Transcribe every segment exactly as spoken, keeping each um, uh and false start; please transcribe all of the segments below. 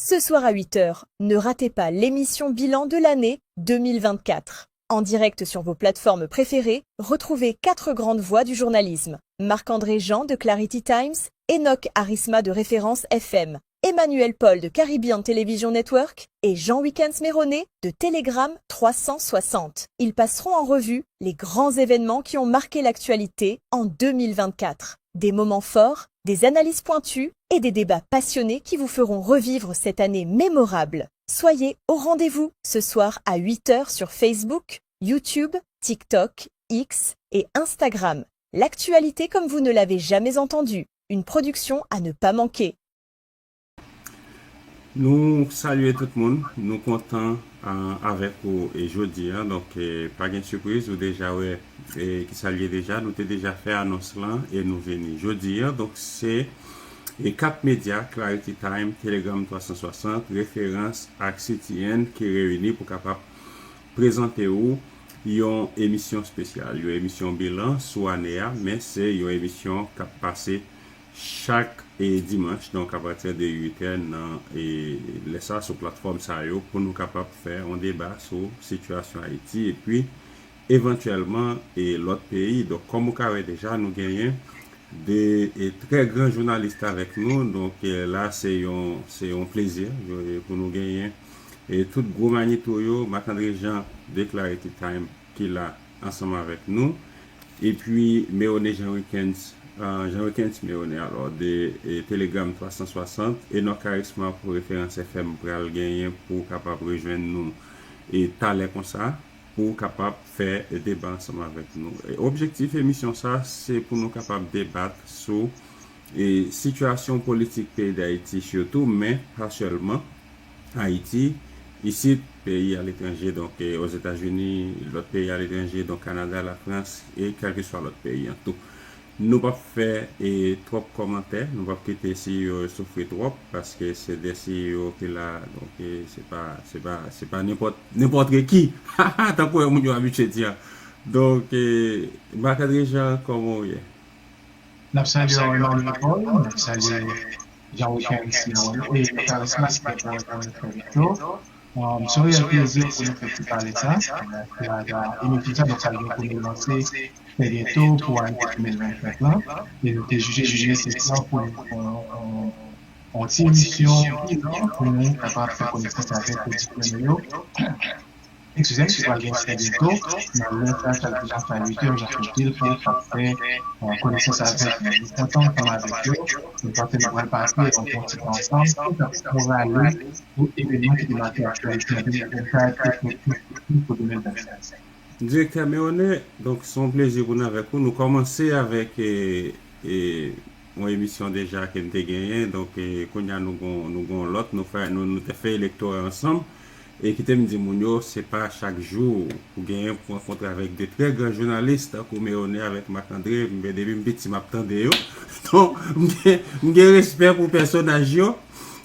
Ce soir à huit heures, ne ratez pas l'émission bilan de l'année deux mille vingt-quatre. En direct sur vos plateformes préférées, retrouvez quatre grandes voix du journalisme. Marc-André Jean de Clarity Times, Enoch Arisma de Référence F M, Emmanuel Paul de Caribbean Television Network et Jean Wickens Méronnet de Telegram trois cent soixante. Ils passeront en revue les grands événements qui ont marqué l'actualité en deux mille vingt-quatre. Des moments forts, des analyses pointues et des débats passionnés qui vous feront revivre cette année mémorable. Soyez au rendez-vous ce soir à huit heures sur Facebook, YouTube, TikTok, X et Instagram. L'actualité comme vous ne l'avez jamais entendue, une production à ne pas manquer. Nou salye tout moun, nou kontan uh, avèk ou e jodi a. Donk, eh, pa gen sipriz, ou deja wè eh, ki salye deja. Nou te deja fè anons lan e nou vini jodi a. Donk, se e kat medya, Clarity Time, Telegram twa san swasant, Referans ak C T N ki reyini pou kapab prezante ou yon emisyon espesyal, yon emisyon bilan sou ane a, men se yon emisyon k ap pase chak e dimanch, donk apati de uit è nan e lè sa sou platfòm sa yo pou nou kapab fè yon deba sou sitiyasyon Ayiti epi evantyèlman e lòt peyi. Donk kòm ou ka wè deja nou genyen de e trè gran jounalis avèk nou, donk e la se yon se yon plezi e pou nou genyen e tout gwo manito yo, Marc-André Jean de Clarity Time ki la ansanm avèk nou. Epi Meone Jean Wickens, uh, Jean Wickens Meone alò de e Telegram twa san swasant, Enoch Arisma pou Referans F M pral genyen pou kapab rejwenn nou e talè konsa pou kapab fè deba ansanm avèk nou. E objektif emisyon sa se pou nou kapab debat sou e sitiyasyon politik peyi Dayiti sitou, men pa sèlman Ayiti, isit, peyi aletranje, donk e Ozetazini, lòt peyi aletranje, donk Kanada, Lafrans e kèlkeswa lòt peyi an tou. Nou p ap fè e twòp kòmantè, nou p ap kite C E O yo soufri twòp, paske se de C E O ki la, donk e se pa se pa se pa nenpòt nenpòt ki. Tankou wè moun yo abitye di a. Donk e Marc-André Jean, kòman w ye? N ap salye w Emmanuel Paul, n ap salye Jean Wilkens Leon e Karisma ki gen pou rekonèt trè byento. Se yon reyèl plezi pou nou fè ti pale sa. Emisyon sa nou pral gen pou nou lanse trè byento pou ane de mil vennsenk lan. E nou te jije jije se tan pou nou fè yon ti emisyon bilan pou nou kapab fè konesans avèk oditè nou yo. Eskize m, ki pral gen trè byento. Nan lè sa, chak dimanch a uit è, Jacques Gilles k ap fè konesans avèk nou. Nou kontan ansanm avèk yo. Nou panse nou pral pase yon bon ti tan ansanm. Pou sa, pou rale pou evènman ki te make aktyalite an de mil vennkat e pou de mil vennsenk. Direktè Meone, donk se yon plezi pou nou avèk ou. Nou kòmanse avèk e, e, yon emisyon deja ke n te genyen. Donk e, kounye a nou gon nou gon lòt, nou fè nou, nou te fè elektora ansanm. E kite m di moun yo, se pa chak jou ou genyen pou rankontre avèk de trè gran jounalis tankou Meone avèk Marc-André. Mwen depi m piti m ap tande yo. Donk m gen, m gen respè pou pèsonaj yo.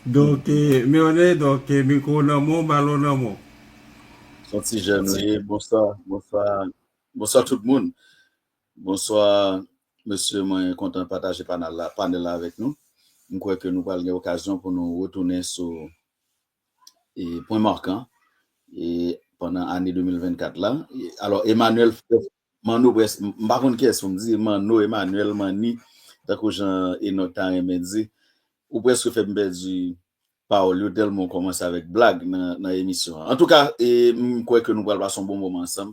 Donk e, Meone, donk e, mikwo nan men w, balon nan men w. Se yon ti jèn ou ye. Bonswa, bonswa, bonswa tout moun. Bonswa mesye, mwen kontan pataje panèl la, panèl la avèk nou. M kwè ke nou pral gen okazyon pou nou retounen sou e, pwen makan e, pandan ane de mil vennkat la. E, alò, Emmanuel Manno, près, m pa konn kiyès pou m di, Manno, Emmanuel, Manni, tankou jan Enoch ta renmen di, ou prèske fè m pèdi pawòl yo tèlman w kòmanse avèk blag nan, nan emisyon an. Antouka, e, m kwè ke nou pral pase yon bon moman ansanm.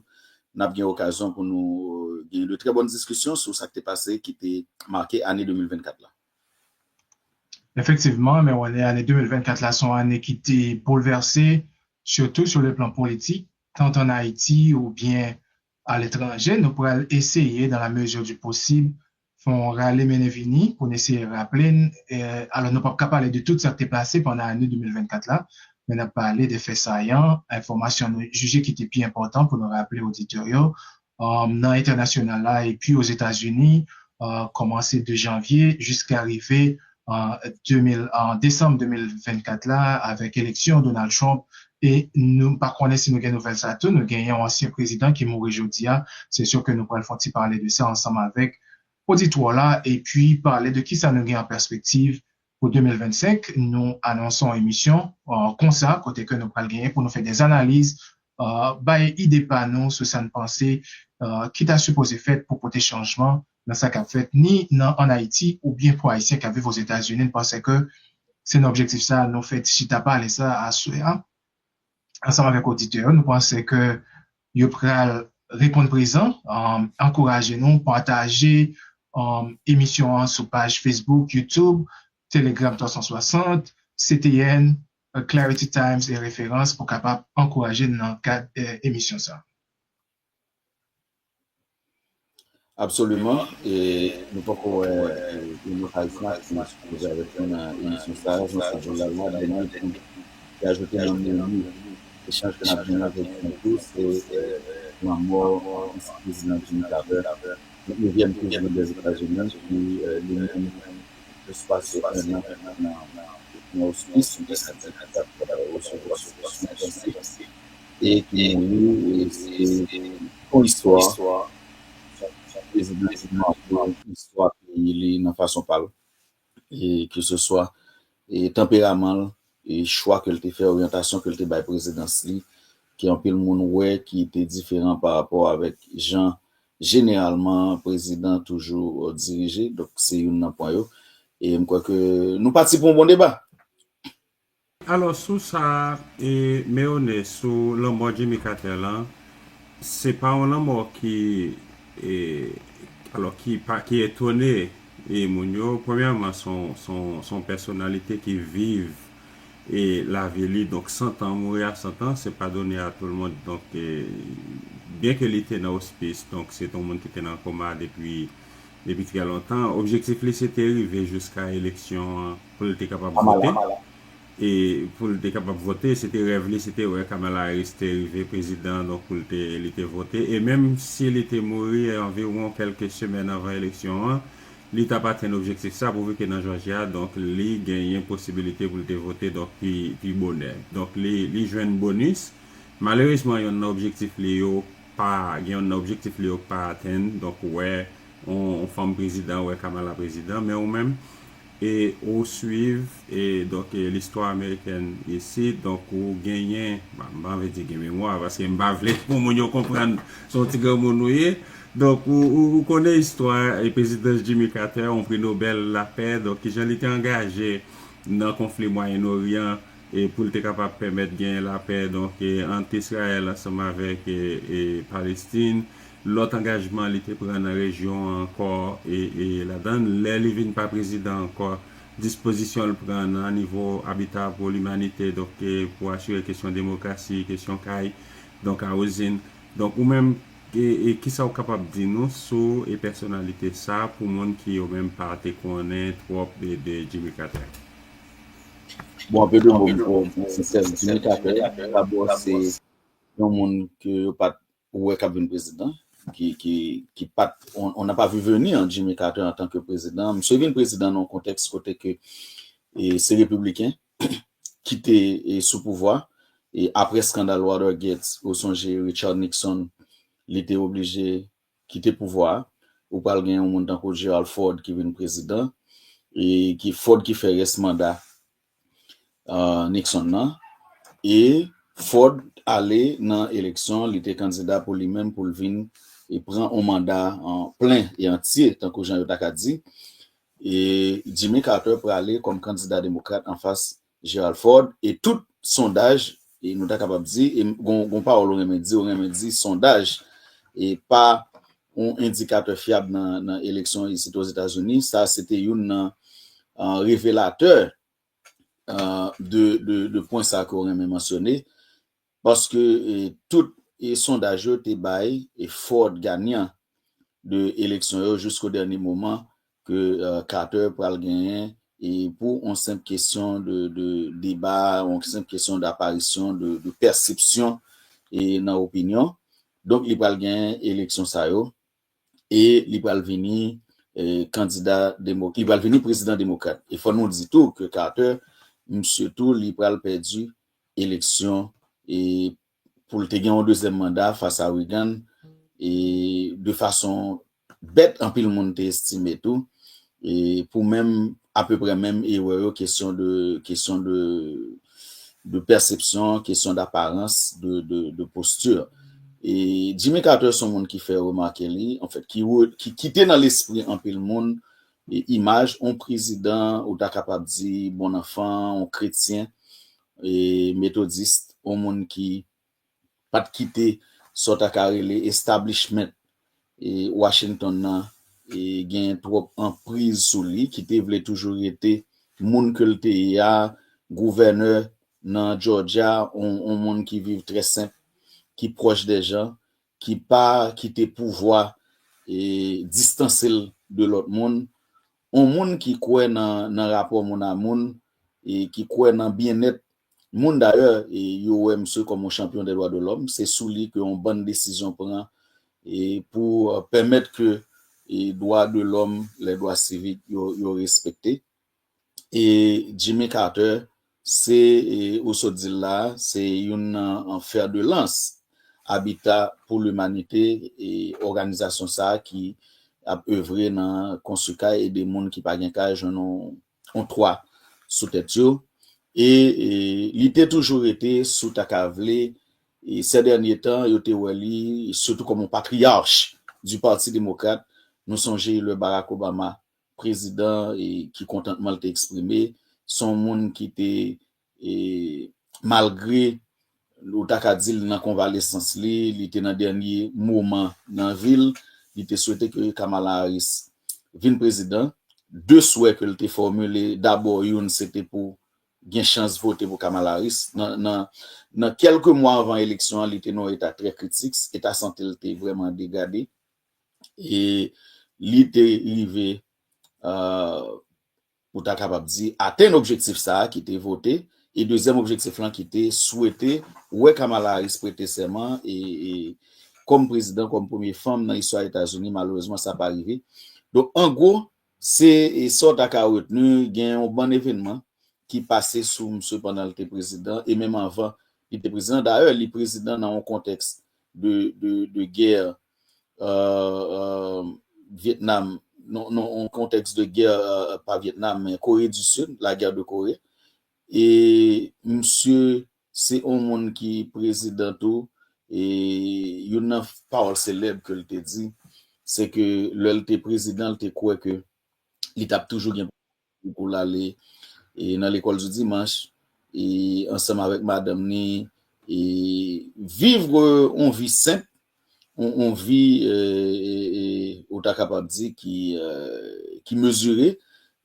N ap gen okazyon pou nou gen de trè bòn diskisyon sou sa k te pase ki te make ane de mil vennkat la. Efektivman, men wè ane de mil vennkat la se yon ane ki te boulvèse, sitou sou le plan politik, tant ann Ayiti oubyen aletranje. Nou pral eseye, dans la mesure du possible, fè yon rale mennen vini pou n eseye raple n. Alò, nou p ap ka pale de tout sa k te pase pandan ane de mil vennkat la, men n ap pale de fè sayan, enfòmasyon nou jije ki te pi enpòtan pou nou raple oditè yo, nan entènasyonal la epi Ozetazini, kòmanse de janvye jiska rive an desanm de mil vennkat la avèk eleksyon Donald Trump. E nou pa konnen si nou gen nouvèl sa tou, nou gen yon ansyen prezidan ki mouri jodi a. Se si ke nou pral fè yon ti pale de sa ansanm avèk oditwa la epi pale de kisa nou gen an pèspektiv pou de mil vennsenk, nou anonse yon emisyon, euh, konsa, kote ke nou pral genyen pou nou fè de analiz, euh, bay ide pa nou sou sa n panse, euh, ki ta sipoze fèt pou pote chanjman nan sa k ap fèt ni nan, ann Ayiti oubyen pou Ayisyen k ap viv Ozetazini. Nou panse ke se nan objektif sa nou fè ti chita pale sa aswè a, ansanm avèk oditè yo. Nou panse ke yo pral reponn prezan, um, ankouraje nou, pataje, um, emisyon an sou paj Facebook, YouTube, Telegram twa san swasant, C T N, euh, Clarity Times e Referans pou kapab ankouraje n nan kad, euh, emisyon sa. Absoliman. E nou poko wè, e, Bruno Karisma ki sipoze avèk nou nan emisyon sa a, jan sa di la, la, demen pou te ajoute nan meni echanj ke n ap genyen avèk nou tou, se, e, lanmò ansyen prezidan Jimmy Carter, nevyèm prezidan dèzetazini, ki, e, li menm plis pase en an nan, nan ospis, nou ta ka di, ki t ap resevwa sou pòs li e ki mouri. E se yon istwa, prezidan ki make istwa peyi li nan fason pa l, e keseswa, e tanperaman l, e chwa ke l te fè, oryantasyon ke l te bay prezidans li, ke anpil moun wè ki te diferan pa rapò avèk jan jeneralman prezidan toujou dirije. Donk se youn nan pwen yo. E m kwè ke nou pati pou yon bon deba. Alò, sou sa, e, Meone, sou lanmò Jimmy Carter lan, se pa yon lanmò ki, e, alò, ki pa, ki etone, e, moun yo. Premyèman, se yon, se yon, se yon pèsonalite ki viv, e, lavi li. Donk, san tan, mouri a san tan, se pa done a tout le monde. Donk, e, byen ke li te nan ospis, donk, se te yon moun ki te nan koma depi, depi trè lontan. Objektif li, se te rive jiska eleksyon an pou li te kapab vote. E pou l te kapab vote, se te rèv li, se te wè Kamala Harris te rive prezidan, donk pou l te, li te vote. E menm si li te mouri anviwon kèlke semèn anvan eleksyon an, li t ap atenn objektif sa, pouvi ke nan Jòji a, donk li genyen posibilite pou l te vote, donk pi, pi bonè. Donk li, li jwenn bonis. Malerezman, yonn nan objektif li yo pa, gen yonn nan objektif li yo pa atenn, donk ou wè yon, yon fanm prezidan, ou wè Kamala prezidan, men ou menm, e ou swiv, e donk, e listwa amerikèn isit, donk ou genyen, bon, m pa anvi di gen memwa, paske m pa vle pou moun yo konprann se yon ti granmoun ou ye, donk ou, ou, ou konnen istwa, e, prezidans Jimmy Carter, yon pri Nobèl lapè, donk kijan li te angaje nan konfli Mwayen Oryan, e pou l te kapab pèmèt genyen lapè, donk, e, ant Izrayèl ansanm avèk, e, e, Palestin. Lòt angajman li te pran nan rejyon an ankò, e, e ladan l, lè li vin pa prezidan ankò, dispozisyon l pran nan nivo Habitat pour l'Humanité, donk, e, pou asire kesyon demokrasi, kesyon kay, donk, housing. Donk, ou menm, e, e kisa w kapab di nou sou, e, pèsonalite sa, pou moun ki yo menm pa te konnen twòp de, de Jimmy Carter? Bon, anpil de moun, bon, bon, se sèl Jimmy Carter, dabò se yon moun ke yo pa t wè k ap vin prezidan, ki, ki, ki pa t, on, on n'a pas vu venir Jimmy Carter en tant que président. Misye vin prezidan nan yon kontèks kote ke, e, se repibliken ki te, e, sou pouvwa, e apre eskandal Watergate, ou sonje Richard Nixon, li te oblije kite pouvwa a, ou pral gen yon moun tankou Gerald Ford ki vin prezidan, e ki Ford ki fè rès manda, euh, Nixon nan, e Ford ale nan eleksyon, li te kandida pou li menm pou l vin e pran yon manda an plen e antye, tankou jan yo ta ka di. E Jimmy Carter prale kòm kandida demokrat anfas Gerald Ford, e tout sondaj, e nou ta kapab di, e gon, gon pawòl ou renmen di, ou renmen di sondaj, e pa yon endikatè fyab nan, nan eleksyon isit Ozetazini. Sa se te youn nan, euh, revelatè, euh, de, de, de pwen sa ke ou renmen mansyone. Paske, e, tout, e, sondaj yo te bay, e, Ford ganyan de eleksyon yo jisko dènye moman ke, euh, Carter pral genyen, e pou yon senp kesyon de, de deba, yon senp kesyon d'aparisyon, de, de pèsepsyon, e nan opinyon. Donk, li pral genyen eleksyon sa yo, e li pral vini, e, kandida demo-, li pral vini prezidan demokrat. E fò nou di tou ke Carter, misye tou, li pral pèdi eleksyon, e pou l te gen yon dezyèm manda fas a Reagan, e de fason bèt, anpil moun te estime tou, e pou menm apeprè menm erè yo, kesyon de, kesyon de, de pèsepsyon, kesyon d'aparans, de, de, de postir. E Jimmy Carter se yon moun ki fè remake li, anfèt, ki, re- ki kite nan lespri anpil moun e, imaj yon prezidan, ou ta kapab di, bon anfan, yon kretyen, e, metodis, yon moun ki pa t kite sa w ta ka rele establishment e, Washington nan e, gen twòp anpriz sou li, ki te vle toujou rete moun ke l te ye a, gouvènè nan Georgia, yon, yon moun ki viv trè senp, ki pwòch dè jan, ki pa kite pouvwa e, distanse l de lòt moun, yon moun ki kwè nan, nan rapò moun a moun, e ki kwè nan byennèt moun. Dayè, e, yo wè misye kòm yon chanpyon dè dwa de lòm. Se sou li ke yon bann desizyon pran e, pou e, pèmèt ke e, dwa de lòm, lè dwa sivik, yo, yo respekte. E Jimmy Carter, se, e, ou sot di l la, se youn nan fer de lance Habitat pour l'Humanité, e òganizasyon sa a ki ap evre nan konstwi kay, ede moun ki pa gen kay jwenn yon, yon twa sou tèt yo. E, e li te toujou rete, si w ta ka vle, e sè dènye tan, yo te wè li sitou kòm yon patriyach du Parti Démocrate. Nou sonje lè Barack Obama prezidan e ki kontantman l te eksprime. Se yon moun ki te, e, malgre ou ta ka di l nan konvalesans li, li te nan dènye moman nan vi l, li te swete ke Kamala Harris vin prezidan. De swè ke l te fòmile, dabò youn se te pou gen chans vote pou Kamala Harris. Nan, nan, nan kèlke mwa anvan eleksyon an, li te nan yon eta trè kritik, eta sante l te vrèman degrade. E li te rive, euh, ou ta kapab di, atenn objektif sa a ki te vote. E dezyèm objektif lan ki te swete wè Kamala Harris prete sèman e, e kòm prezidan, kòm premye fanm nan istwa Etazini. Malerezman, sa pa rive. Donk, an gwo, se e sa w ta ka retni, gen yon bann evènman ki pase sou misye pandan l te prezidan, e menm anvan li te prezidan. Dayè, li prezidan nan yon kontèks de, de, de gè, euh, euh, Vyetnam, non, non, yon kontèks de gè, euh, pa Vyetnam, men Kore di Sid, la guerre de Corée. E misye se yon moun ki prezidan tou, e youn nan pawòl selèb ke l te di, se ke lè l te prezidan, l te kwè ke li t ap toujou gen pou l ale e, nan lekòl di dimanch, e ansanm avèk madanm ni, e viv yon vi senp, yon, yon vi, e, e, e, ou ta kapab di ki, e, ki mezire.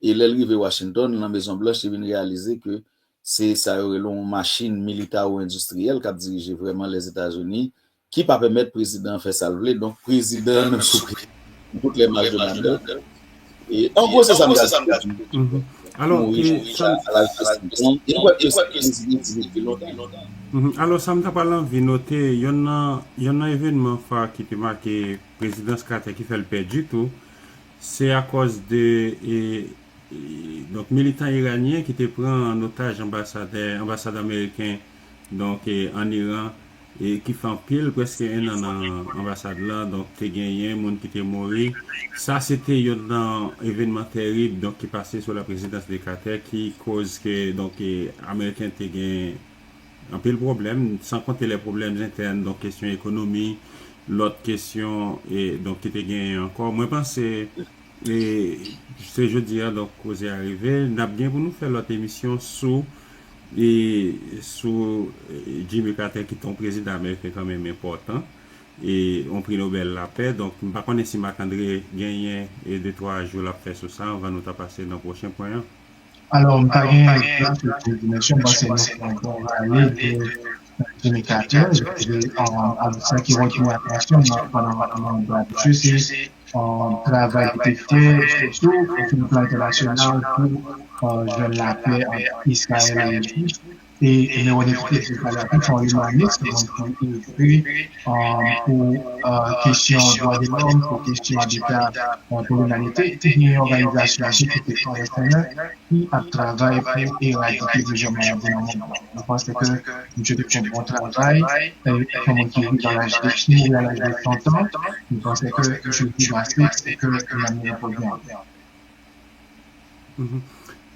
E lè l rive Washington, nan Mezon Blanch, li vin reyalize ke se sa yo rele yon machin militaro-endistriyèl k ap dirije vrèman Lèzetazini, ki pa pèmèt prezidan an fè sa l vle. Donk, prezidan an menm sou pri, toutes les marges de manœuvre. E, an gwo, se sa m ta di. Alò, Mouri a laj de senk an. E kwè ke se prezidan ki viv pi lontan. Alò, sa m ta pral anvi note, yonn nan, yonn nan evènman fa ki te make prezidans Carter ki fè l pèdi tou, se akòz de e, e, donk, militan iranyen ki te pran an otaj anbasadè, anbasad ameriken, donk, e, ann Iran, e ki fè anpil, prèske en an nan anbasad la. Donk, te genyen moun ki te mouri. Sa se te yonn nan evènman tèrib, donk, ki pase sou la prezidans de Carter, ki koz ke, donk, e, ameriken te gen anpil pwoblèm, san konte lè pwoblèm entèn, donk, kesyon ekonomi, lòt kesyon, e, donk, ki te genyen ankò. Mwen panse, e, se jodi a, donk, koze a rive. N ap gen pou nou fè lòt emisyon sou, e, sou, e, Jimmy Carter, ki te yon prezidan ameriken kanmenm enpòtan, e yon pri Nobèl lapè. Donk, m pa konnen si Marc André genyen, e, de twa ajou l ap fè sou sa anvan nou ta pase nan pwochen pwen an. Alò, m pa gen plas pou dimansyon, m panse nou fè yon bon rale de Jimmy Carter. Alò, sa ki retni atansyon mwen pandan mwen ap pale, se travay li te fè, sitou sou plan entènasyonal, pou jwenn lapè ant Izrayèl e Ejip. E Véronique Félix Valère tou se yon imanis, yon moun ki evre pou kesyon dwa de lòm, pou kesyon deta pou limanite. Epi gen yon òganizasyon ki te Palestinyen ki ap travay pou eradike plizyè maladi nan mond lan. Mwen panse ke misye te fè yon bon travay, se yon moun ki rive a laj de, ki mouri a laj de san an. Mwen panse ke misye devase sa ke Emmanuel Paul gen.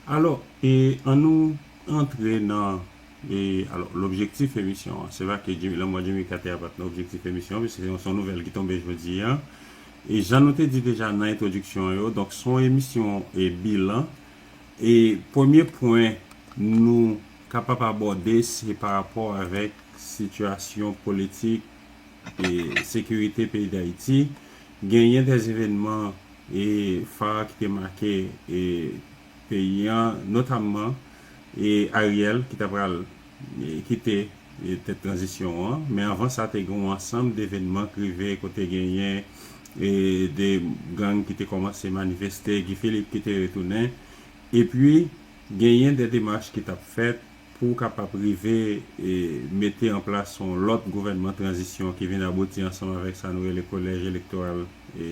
Alò, e, ann nou antre nan, e, alò, lobjektif emisyon an. Se pa ke Jimmy, lanmò Jimmy Carter a pa t nan objektif emisyon an, men se yon, se yon nouvèl ki tonbe jodi a. E jan nou te di deja nan entwodiksyon an yo, donk se yon emisyon, e, bilan. E premye pwen nou kapab abòde, se pa rapò avèk sitiyasyon politik e sekirite peyi Dayiti. Genyen de evènman, e, fa ki te make, e, peyi an, notamman, e, Ariel ki ta pral, e, kite, e, tèt tranzisyon an. Men anvan sa, te gen yon ansanm de evènman ki rive kote genyen, e, de gang ki te kòmanse manifeste, Guy Philippe ki te retounen. Epi, genyen de demach ki t ap fèt pou kapab rive, e, mete an plas yon lòt gouvènman tranzisyon ki vin abouti ansanm avèk sa nou rele Kolèj Elektoral, e,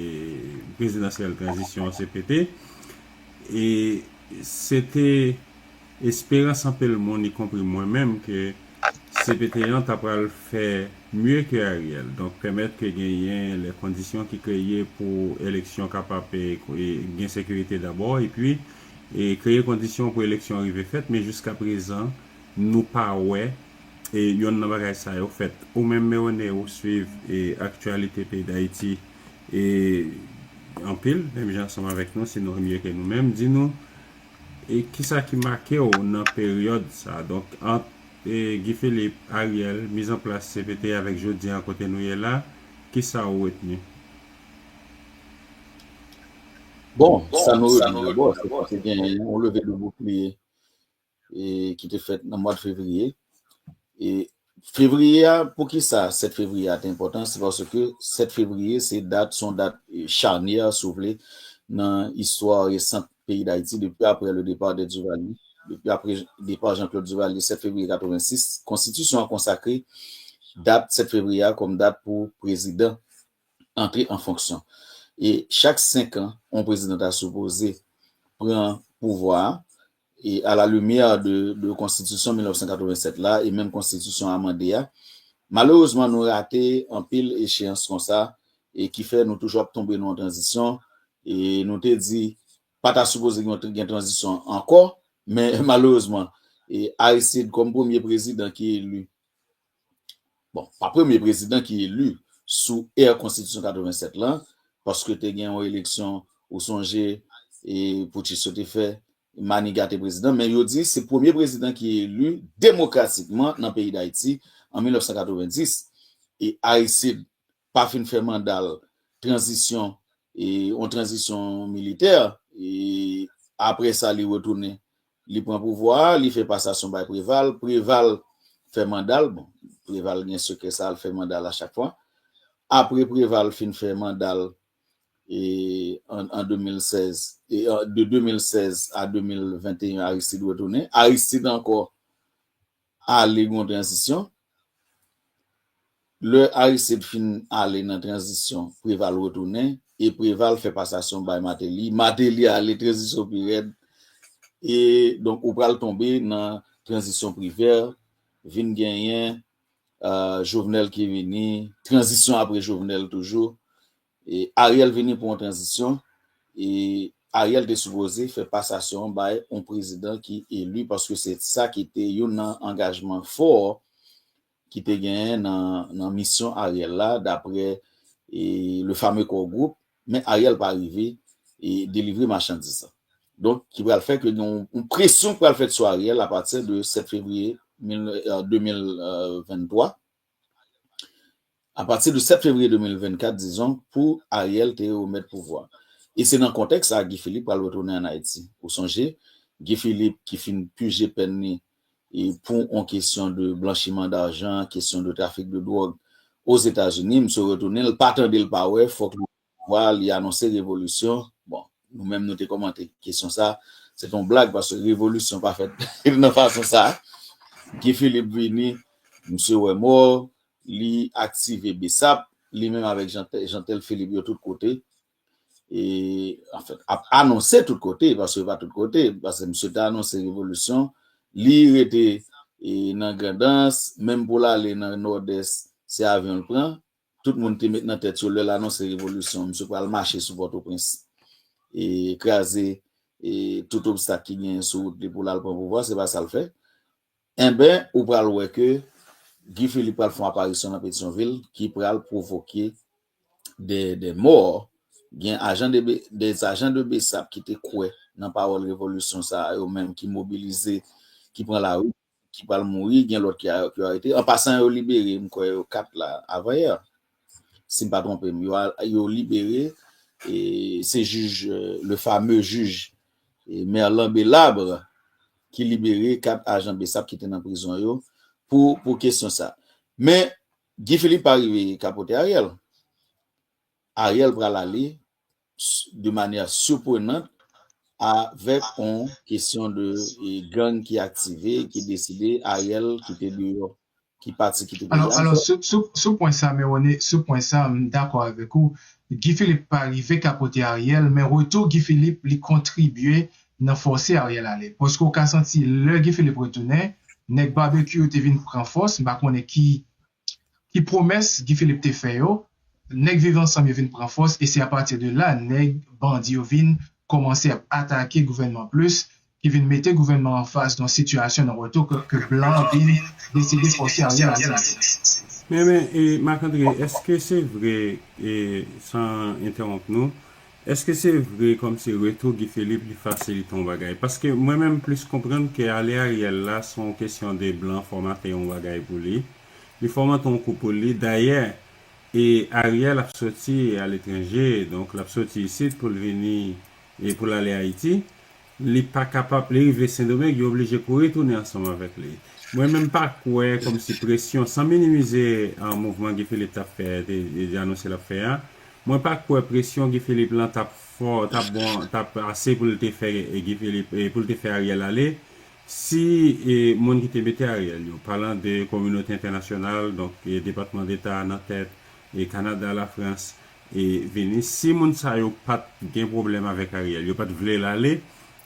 Prezidansyèl Tranzisyon, C P T. E se te esperans anpil moun, ikonpri mwen menm, ke C P T an ta pral fè mye ke Ariel. Donk, pèmèt ke genyen lè kondisyon ki kreye pou eleksyon kapab, e, e, gen sekirite dabò, epi, e, kreye kondisyon pou eleksyon rive fèt, men jiska prezan, nou pa wè, e, yonn nan bagay sa yo fèt. Ou menm, Mewene, ou swiv, e, aktyalite peyi Dayiti, e, anpil, menm jan ansanm avèk nou, sinon mye ke nou menm. Di nou, e, kisa ki make w nan peryòd sa? Donk, ant, e, Guy Philippe, Ariel, mizanplas C P T avèk jodi a kote nou ye la, kisa ou retni? Bon, sa nou retni dabò, se ke te gen yon leve de boukliye, e, ki te fèt nan mwa de fevriye. E fevriye a, poukisa sèt fevriye a te enpòtan? Se paske sèt fevriye, se dat, se yon dat, e, charnyè, si w vle, nan istwa resan peyi Dayiti, depi apre le départ de Duvalier, depi apre depa Jean-Claude Duvalier, sèt fevriye katrevensis, konstitisyon an konsakre dat sèt fevriye a kòm dat pou prezidan antre an fonksyon. E chak senk an, yon prezidan ta sipoze pran pouvwa a, e a la limyè de, de konstitisyon mil nèf san katrevennsèt la, e menm konstitisyon amande a. Malerezman, nou rate anpil echeyans konsa, e ki fè nou toujou ap tonbe nan yon tranzisyon, e nou te di, pa ta sipoze gen, gen tranzisyon ankò, men malerezman, e Aristide kòm premye prezidan ki eli, bon, pa premye prezidan ki eli sou è konstitisyon katrevennsèt lan, paske te gen yon eleksyon, ou sonje, e poutchis yo te fè, Maniga te prezidan, men yo di se premye prezidan ki eli demokratikman nan peyi Dayiti an mil nèf san katrevenndis, e Aristide pa fin fè manda l, tranzisyon, e yon tranzisyon militè, e apre sa li retounen, li pran pouvwa a, li fè pasasyon bay Preval, Preval fè manda l, bon, Preval gen sekrè sa, l fè manda l a chak fwa. Apre Preval fin fè manda l, e, an, an de mil sèz, e, an, de de mil sèz a de mil venteyen, Aristide retounen. Aristide ankò ale gen yon tranzisyon. Lè Aristide fin ale nan tranzisyon, Preval retounen, e Preval fè pasasyon bay Martelly. Martelly ale, tranzisyon pi rèd. E donk, ou pral tonbe nan tranzisyon Privert, vin genyen, euh, Jovenel ki vini, tranzisyon apre Jovenel toujou. E Ariel vini pou yon tranzisyon. E Ariel te sipoze fè pasasyon bay yon prezidan ki eli, paske se sa ki te youn nan angajman fò ki te genyen nan, nan misyon Ariel la, dapre, e, le fameux Core Group, men Ariel pa rive, e, delivre machandiz la. Donk, ki pral fè ke gen yon, yon presyon ki pral fèt sou Ariel apati de sèt fevriye mil, euh, de mil venntwa. Apati de sèt fevriye de mil vennkat, dizon, pou Ariel te remèt pouvwa. E se nan kontèks sa Guy Philippe pral retounen ann Ayiti. Ou sonje, Guy Philippe ki fin pije pèn li, e pou yon kesyon de blanchiman dajan, kesyon de trafik de dwòg Ozetazini, misye retounen, l pa tande, l pa wè, fòk li pouvwa, li anonse revolisyon. Bon, nou menm nou te kòmante kesyon sa, se te yon blag, paske revolisyon pa fèt nan fason sa. Guy Philippe vini, misye wè mò, li aktive BSAP, li menm avèk Jeantel, Jeantel Philippe yo tout kote. E, anfèt, ap anonse tout kote, paske pa tout kote, paske misye te anonse revolisyon, li rete, e, nan Grandans, menm pou l ale nan Nòdès, se avyon l pran. Tout moun te met nan tèt yo, lè l anonse revolisyon, misye pral mache sou Pòtoprens, e, kraze, e tout obstak ki genyen sou wout li pou l al pran pouvwa, se pa sa l fè. Enben, ou pral wè ke Guy Philippe pral fè yon aparisyon nan Petyonvil ki pral pwovoke de, de mò. Gen ajan de, de ajan de BSAP ki te kwè nan pawòl revolisyon sa a, yo menm ki mobilize, ki pran lari, ki pral mouri, gen lòt ki, ki arete. An pasan, yo libere, m kwè yo kat la, avanyè. Si m pa twonpe m, yo, yo libere, e se jij, euh, le fameux jij, e Merlan Belabre, ki libere kat ajan BSAP ki te nan prizon yo pou, pou kesyon sa. Men, Guy Philippe pa rive kapote Ariel. Ariel pral ale de manière surprenante avèk yon kesyon de e, gang ki aktive, ki deside Ariel kite deyò, ki pati kite peyi a. Alò, sou, sou, sou pwen sa, Mewone, sou pwen sa, m dakò avèk ou. Guy Philippe pa rive kapote Ariel, men retou Guy Philippe li kontribye nan fòse Ariel ale. Paske ou ka santi lè Guy Philippe retounen, nèg Barbecue te vin pran fòs, m pa konnen ki ki pwomès Guy Philippe te fè yo, nèg Viv Ansanm yo vin pran fòs e se apati de la nèg bandi yo vin kòmanse ap atake gouvènman plis, ki vin mete gouvènman an fas yon sitiyasyon nan retou ke, ke blan vin deside fòse Ariel ale. Men, men, e, Marc André, èske se vre, e, san entèwonp nou, èske se vre kòmsi retou Guy Philippe li fasilite yon bagay? Paske mwen menm plis konprann ke ale Ariel la se yon kesyon de blan fòmate yon bagay pou li. Li fòmante yon kou pou li. Dayè, e Ariel ap soti aletranje, donk l ap soti isit pou l vini e pou l ale Ayiti. Li pa kapab, li rive Sendomeng, yo oblije kouri tounen ansanm avèk li. Mwen menm pa kwè kòmsi presyon, san minimize an mouvman Guy Philippe t ap fè, te, te anonse l ap fè a, mwen pa kwè presyon Guy Philippe lan t ap fò, t ap bon, t ap ase pou l te fè Guy Philippe, e pou l te fè Ariel ale. Si e, moun ki te mete Ariel yo, palan de kominote entènasyonal, donk e, Depatman Deta nan tèt, e Kanada, Lafrans, e vini, si moun sa yo pa t gen pwoblèm avèk Ariel, yo pa t vle l ale,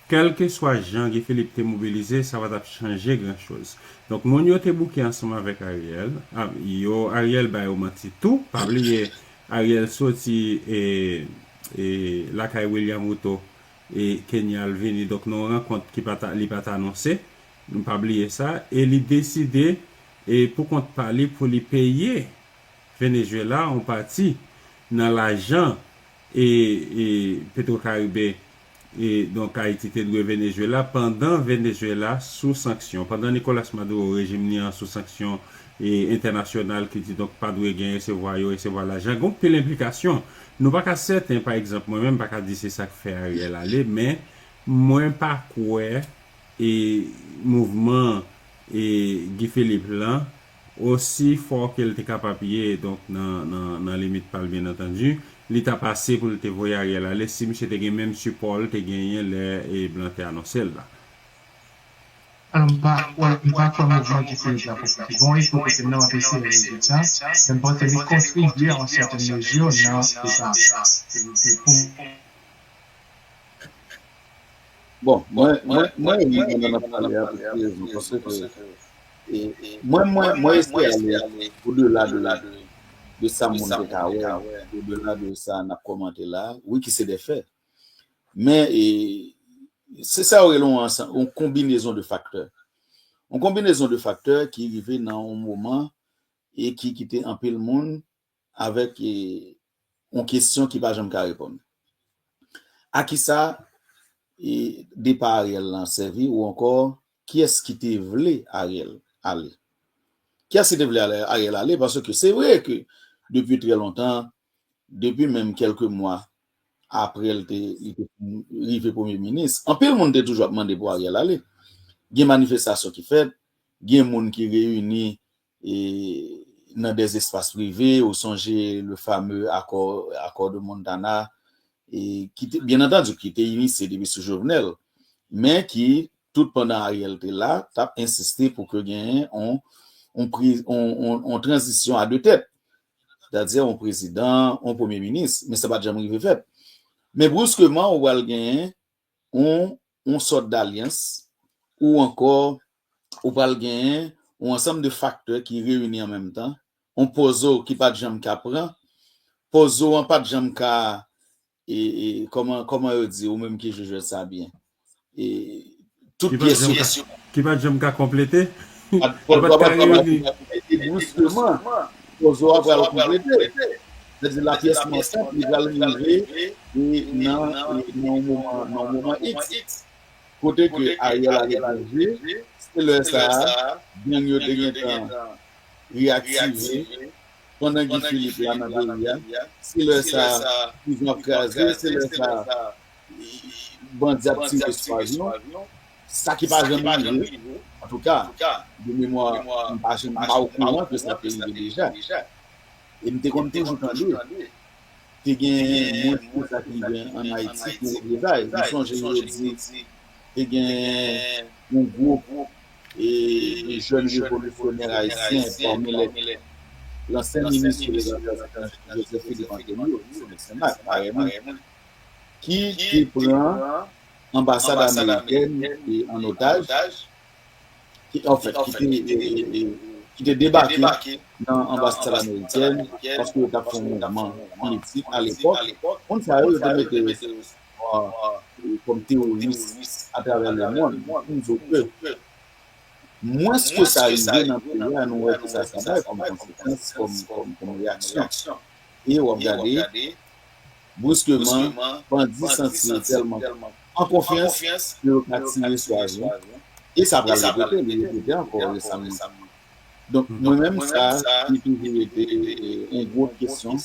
kèlkeswa jan Guy Philippe te mobilize, sa pa t ap chanje gran choz. Donk, moun yo te bouke ansanm avèk Ariel, a, yo, Ariel ba yo manti tou, pa bliye, Ariel soti e, e, lakay William Ruto, e Kenya l vini, donk nan yon rankont ki pa ta, li pa t anonse, nou pa bliye sa, e li deside e pou kont pa li pou li peye Venezuela yon pati nan lajan e, e Petro Caribe e donk Ayiti te dwe Venezuela pandan Venezuela sou sanksyon, pandan Nicolas Maduro rejim li an sou sanksyon e entènasyonal ki di donk pa dwe gen resevwa, yo resevwa lajan. Gen yon pil enplikasyon. Nou pa ka sèten, pa egzanp, mwen menm pa ka di se sa k fè Ariel ale, men mwen pa kwè e mouvman e Guy Philippe lan, osi fò ke l te kapab ye, donk nan, nan, nan limit pa l, byen antandi, li t ap ase pou l te voye Ariel ale si misye te gen menm sipò l te genyen lè e blan te anonse l la. Alò, m pa kwè, m pa kwè mouvman Guy Philippe la poko pi bon, e poko se nan anpeche rezilta, men m panse li kontribye a yon sètèn mezi nan deba. Se pou Bon, mwen, mwen, mwen ri pandan n ap pale a pou ki rezon? Paske e, mwen, mwen, mwen espere ale odela de, de sa moun te ka wè, odela de sa n ap kòmante la, wi ki se de fè. Men e, se sa yo rele yon, yon konbinezon de faktè. Yon konbinezon de faktè ki rive nan yon moman e ki kite anpil moun avèk e, yon kesyon ki pa janm ka reponn. A kisa e, depa Ariel lan sèvi ou ankò kiyès ki te vle Ariel ale? Kiyès ki te vle Ariel ale? Paske se vre ke depi trè lontan, depi menm kèlke mwa apre l te, li te rive premye minis, anpil moun te toujou ap mande pou Ariel ale. Gen manifestasyon ki fèt, gen moun ki reyini e, nan des espaces privés, ou sonje le fameux accord, accord de Montana, e, ki te, byen antandi, ki te inisye depi sou Jovenel, men ki, tout pandan Ariel te la, t ap ensiste pou ke genyen on, on, pri, on, on, on tranzisyon a de tèt, sètadi on prezidan, on premye minis, men sa pa t janm rive fèt. Men bruskeman, ou pral genyen on, on sòt dalyans, ou ankò, ou pral genyen on ansanm de faktè ki reyini an menm tan, on pozo ki pa t janm ka pran, pozo an pa t janm ka, e, e, kòman, kòman yo di, ou menm ki jwe jwèt sa byen, e, tout pyès yo. Ki pa t janm ka konplete. Yo pa t ka reyini. E bruskeman, pòzo a pral konplete. Sètadi, lapyès mantant li pral rive e nan, e nan yon moman, nan yon moman X. Kote ke Ariel aletranje, se lè sa a, gang yo te gentan reyaktive pandan Guy Philippe la nan peyi a. Se lè sa a, prizon ap kraze, se lè sa a, bandi ap tire sou avyon. Sa ki pa janm rive, antouka, de memwa, m pa janm, m pa okouran ke sa te rive deja. E m te konn toujou tande, te gen mwens ke sa ki rive ann Ayiti ki reprezay. M sonje yo di te gen yon gwoup e, e jèn revolisyonè ayisyen pami lè lansyen minis sou lè zafè etranjè Joseph Philippe Antonio, se Senmak, parèy mwen, ki te pran anbasad amerikèn e an otaj, ki, anfèt, ki te, e, e, e, ki te debake nan anbasad amerikèn paske yo t ap fè yon mouvman politik alepòk. Moun sa yo, yo te mete yo sou, e, kòm teworis atravè lemonn. M di w ke mwens ke sa rive nan peyi a, nou wè kisa sa bay kòm konsekans, kòm, kòm, kòm reyaksyon. E w ap gade, bruskeman, bandi santi yo tèlman an konfyans ke yo ka tire sou avyon. E sa pral repete, li repete ankò resaman. Donk, mwen menm, sa, li toujou rete, e, yon gwo kesyon.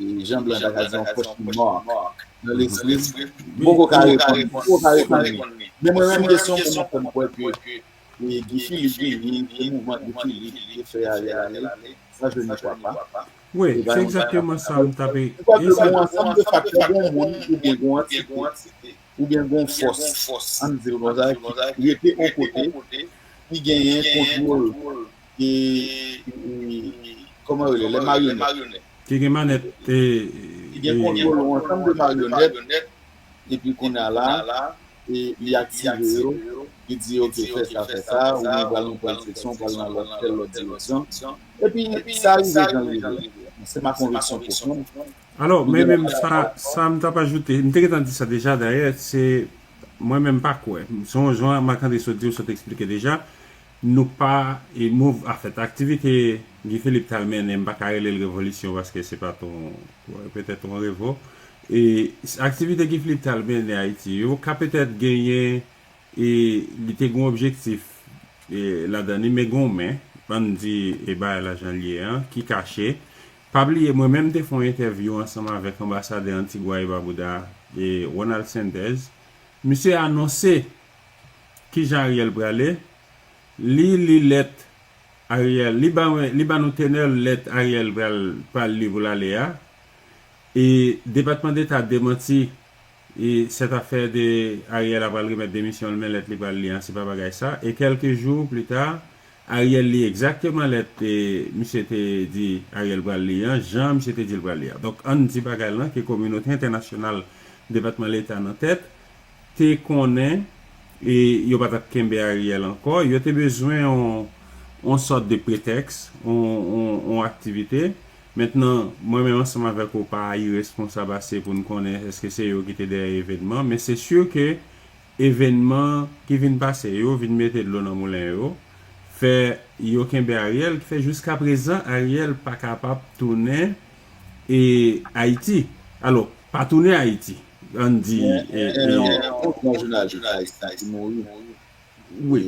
E jan blan ta ka di, yon question mark nan lespri m. M poko ka reponn, m poko ka reponn li. Men mwen menm, kesyon pou mwen fè m kwè ke, e, Guy Philippe vini, se mouvman Guy Philippe ki fè Ariel ale. Ça, je n'y crois pas. Wi, se egzakteman sa m t ap. M kwè ke gon ansanm de faktè, gon moun oubyen gon antite oubyen gon fòs, ann di l konsa, ki rete yon kote, ki genyen kontwòl, e, e, kòman yo rele, lè maryonèt. Ki gen manèt, e, ki gen kontwòl yon ansanm de maryonèt, epi kounye a la, e, li aktive yo, li di, "Ok, fè sa, fè sa, ou mwen pral nan tèl seksyon, ou pral nan lòt, tèl lòt direksyon." Epi, sa rive jan l rive. Se ma conviction profonde. Alò, men menm sa, sa m t ap ajoute, m te gentan di sa deja, dayè, se, mwen menm pa kwè. Se yon jan Marc André sot di, w sot eksplike deja, nou pa, e mouv-, anfèt, aktivite Guy Philippe t al mennen, m pa ka rele l revolisyon paske se pa t yon, petèt yon revo. E aktivite Guy Philippe t al mennen Ayiti yo ka petèt genyen e li te gen yon objektif, e, ladan li, men gen yon men, ann di, e, bagay la jan l ye an, ki kache. Pa bliye, mwen menm te fè yon entèvyou ansanm avèk anbasadè Antigua e Barbuda, e, Ronald Sanders. Misye anonse kijan Ariel prale, li li lèt Ariel, li ba, li ba nou tenè lèt Ariel pral, pral li pou l ale a. E Depatman Deta demanti, e, sèt afè de Ariel ap pral remèt demisyon l, men lèt li pral li an, se pa bagay sa. E kèlke jou pli ta, Ariel li egzakteman lèt, e, misye te di Ariel pral li an, jan misye te di l pral li an. Donk, ann di bagay lan ke kominote entènasyonal, Depatman Leta nan tèt, te konnen, e, yo pa t ap kenbe Ariel ankò. Yo te bezwen yon, yon sòt de pretèks, yon, yon, yon aktivite. Mentnan, mwen menm ansanm avèk ou pa iresponsab ase pou n konnen èske se yo ki te dèyè evènman, men se si ke evènman ki vin pase yo vin mete dlo nan moulen yo, fè yo kenbe Ariel, ki fè jiskaprezan Ariel pa kapab tounen, e, Ayiti. Alò, pa tounen Ayiti. Ann di, e, e, yon gran jounalis ki mouri. Wi,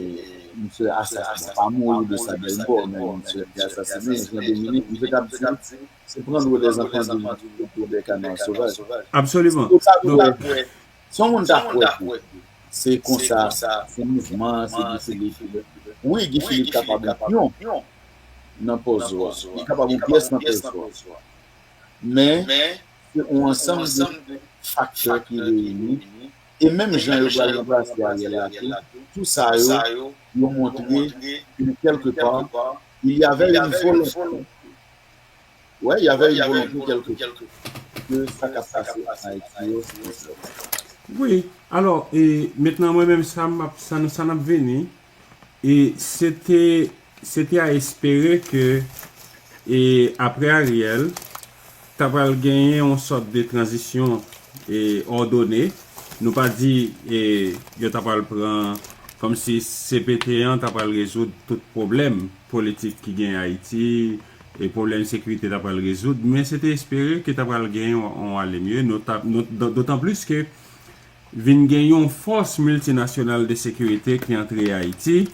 misye asasinen, pa mouri de sa, Delbò, men misye te asasinen, Jean Dominique, misye t ap di, se prendre les enfants du monde pour des canards sauvages. Absoliman. Donk, si yon moun ta kwè ke se konsa, se mouvman, se Guy Philippe. Wi, Guy Philippe kapab yon pyon nan pòzo a. Li kapab yon pyès nan pòzo a. Men, se yon ansanm de faktè ki reyini. E menm jan yo pral ranplase Ariel la tou, tout sa yo, yo montre ke kèlke pa, il y avait une volonté. Ouais, il y avait une volonté kèlke pa. Ke sa k ap pase an Ayiti yo, se konsa. Wi, alò, e mentnan mwen menm sa m ap, sa nou, sa n ap vini, e se te, se te a espere ke, e apre Ariel, ta pral genyen yon sòt de tranzisyon, e òdone, Nou pa di e, yo ta pral pran kòmsi C P T an ta pral rezoud tout pwoblèm politik ki gen Ayiti, e pwoblèm sekirite ta pral rezoud, men se te espere ke ta pral gen yon, yon ale mye, dotan plis ke vin gen yon fòs miltinasyonal de sekirite ki antre Ayiti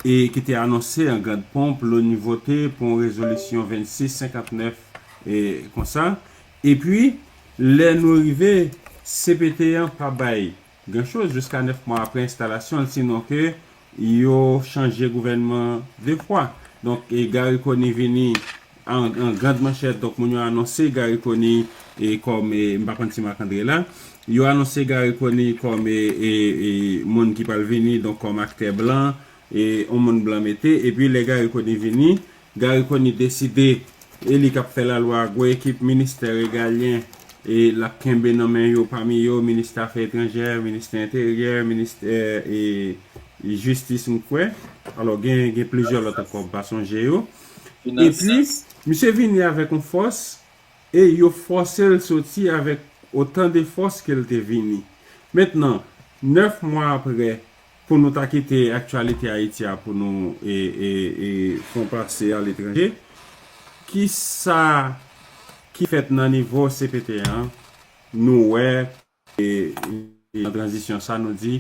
e ki te anonse an grand pomp, l'ONU vote pou yon rezolisyon vennsis senkantnèf e konsa. Epi, lè nou rive, C P T an pa bay gran choz jiska nèf mwa apre enstalasyon l, sinon ke yo chanje gouvènman de fwa. Donk, e Garry Conille vini an, an grand manchèt, donk moun yo anonse Garry Conille e kòm, e, m pa konn si Marc André la, yo anonse Garry Conille kòm e, e, e, moun ki pral vini, donk kòm aktè blan, e yon moun blan mete, epi lè Garry Conille vini, Garry Conille deside e li k ap fè lalwa, gwo ekip ministè regalyen e l ap kenbe nan men yo, pami yo minis afè etranjè, ministè enteryè, ministè e jistis m kwè. Alò gen, gen plizyè lòt ankò m pa sonje yo. Epi, misye vini avèk yon fòs e yo fòse l soti avèk otan de fòs ke l te vini. Mentnan, nèf mwa apre, pou nou ta kite aktyalite Ayiti a pou nou e, e, e, fè yon pase aletranje, kisa ki fèt nan nivo C P T an, nou wè e, e nan tranzisyon sa nou di,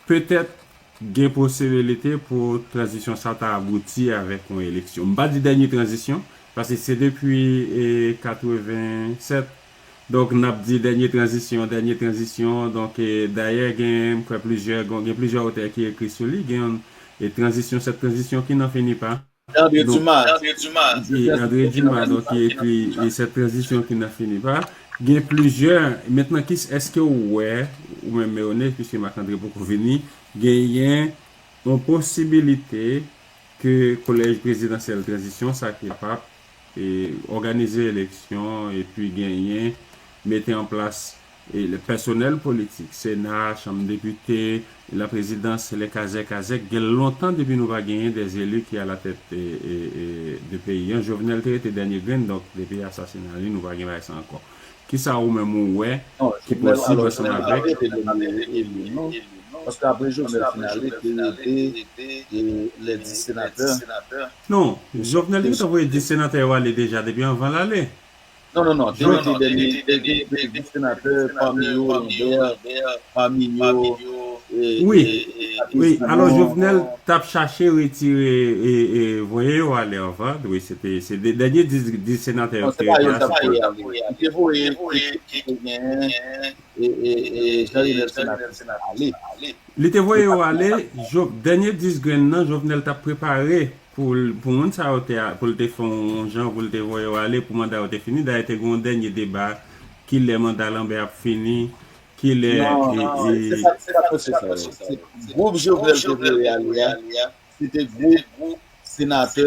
petèt gen posibilite pou tranzisyon sa ta abouti avèk yon eleksyon. M pa di dènye tranzisyon, paske se depi e, katreven sèt, donk n ap di dènye tranzisyon, dènye tranzisyon, donk e, dayè gen, m kwè plizyè, gen, gen plizyè otè ki ekri sou li, gen e, tranzisyon, sèt tranzisyon ki nan fini pa. André Dumas. André Dumas, donk, ki ekri e, sèt tranzisyon ki nan fini pa. Gen plizyè. Mentnan, ki, èske w wè, ou menm Meone, piske Marc André poko vini, genyen yon posibilite ke kolèj prezidansyèl tranzisyon sa kapab e, òganize eleksyon epi genyen, mete an plas e, le pèsonèl politik, Sena, Chanm Depite, laprezidans, le kazèk, kazèk, gen lontan depi nou pa genyen de eli ki alatèt e, e, e, de peyi an. Jovenel te rete dènye grenn, donk depi asasina li, nou pa gen bagay sa ankò. Kisa ou menm ou wè ki posib ansanm avèk? Paske apre Jovenel fin ale, te rete e, le dis senatè. Non, Jovenel te gentan voye dis senatè yo ale deja depi anvan l ale. Non, non, non, te rete dènye, te gen dis senatè, pami yo Lambert, pami yo e, wi, e, e, wi, alò Jovenel t ap chache retire e, e, voye yo ale anvan, wi, se te, se de, dènye dis, dis senatè yo ki rete a, se pou l. Li te voye, te, te genyen e, e, e, Jean Renel Senatè ale. Li te voye yo ale, dènye dis grenn nan, Jovenel t ap prepare pou l, pou moun sa yo te, pou l te fè yon jan, pou l te voye yo ale, pou manda yo te fini. Dayè, te gen yon dènye deba, kilè manda Lambert ap fini, kilè. Non, e, non, e, se pa, se pa mesye sa yo. Se gwoup Jovenel te voye ale a, se te gwoup senatè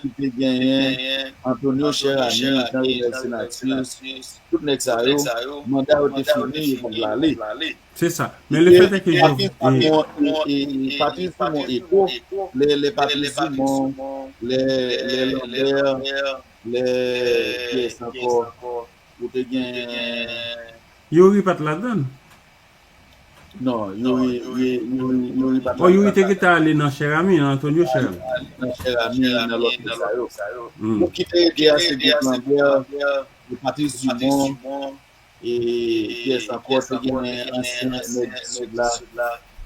ki te genyen Antonio Cheramy, Jean Renel Senatus, tout nèg sa yo, manda yo te fini, yo t ap ale. Se sa. Men le fèt ke Jovenel, e, e, Patrice Dumont e ko, lè, lè Patrice Dumont, lè, lè Lambert, lè kiyès ankò, ou te gen Youri pa t ladann. Non, Youri, Youri, Youri, Youri pa t ladann. Oh, Youri te gentan ale nan Cheramy, nan Antonio Cheramy. Nan Cheramy, nan lòt nèg sa yo. Gwoup ki te rete a, se gwoup Lambert, Patrice Dumont, e kiyès ankò, te gen ansyen nèg Sid la,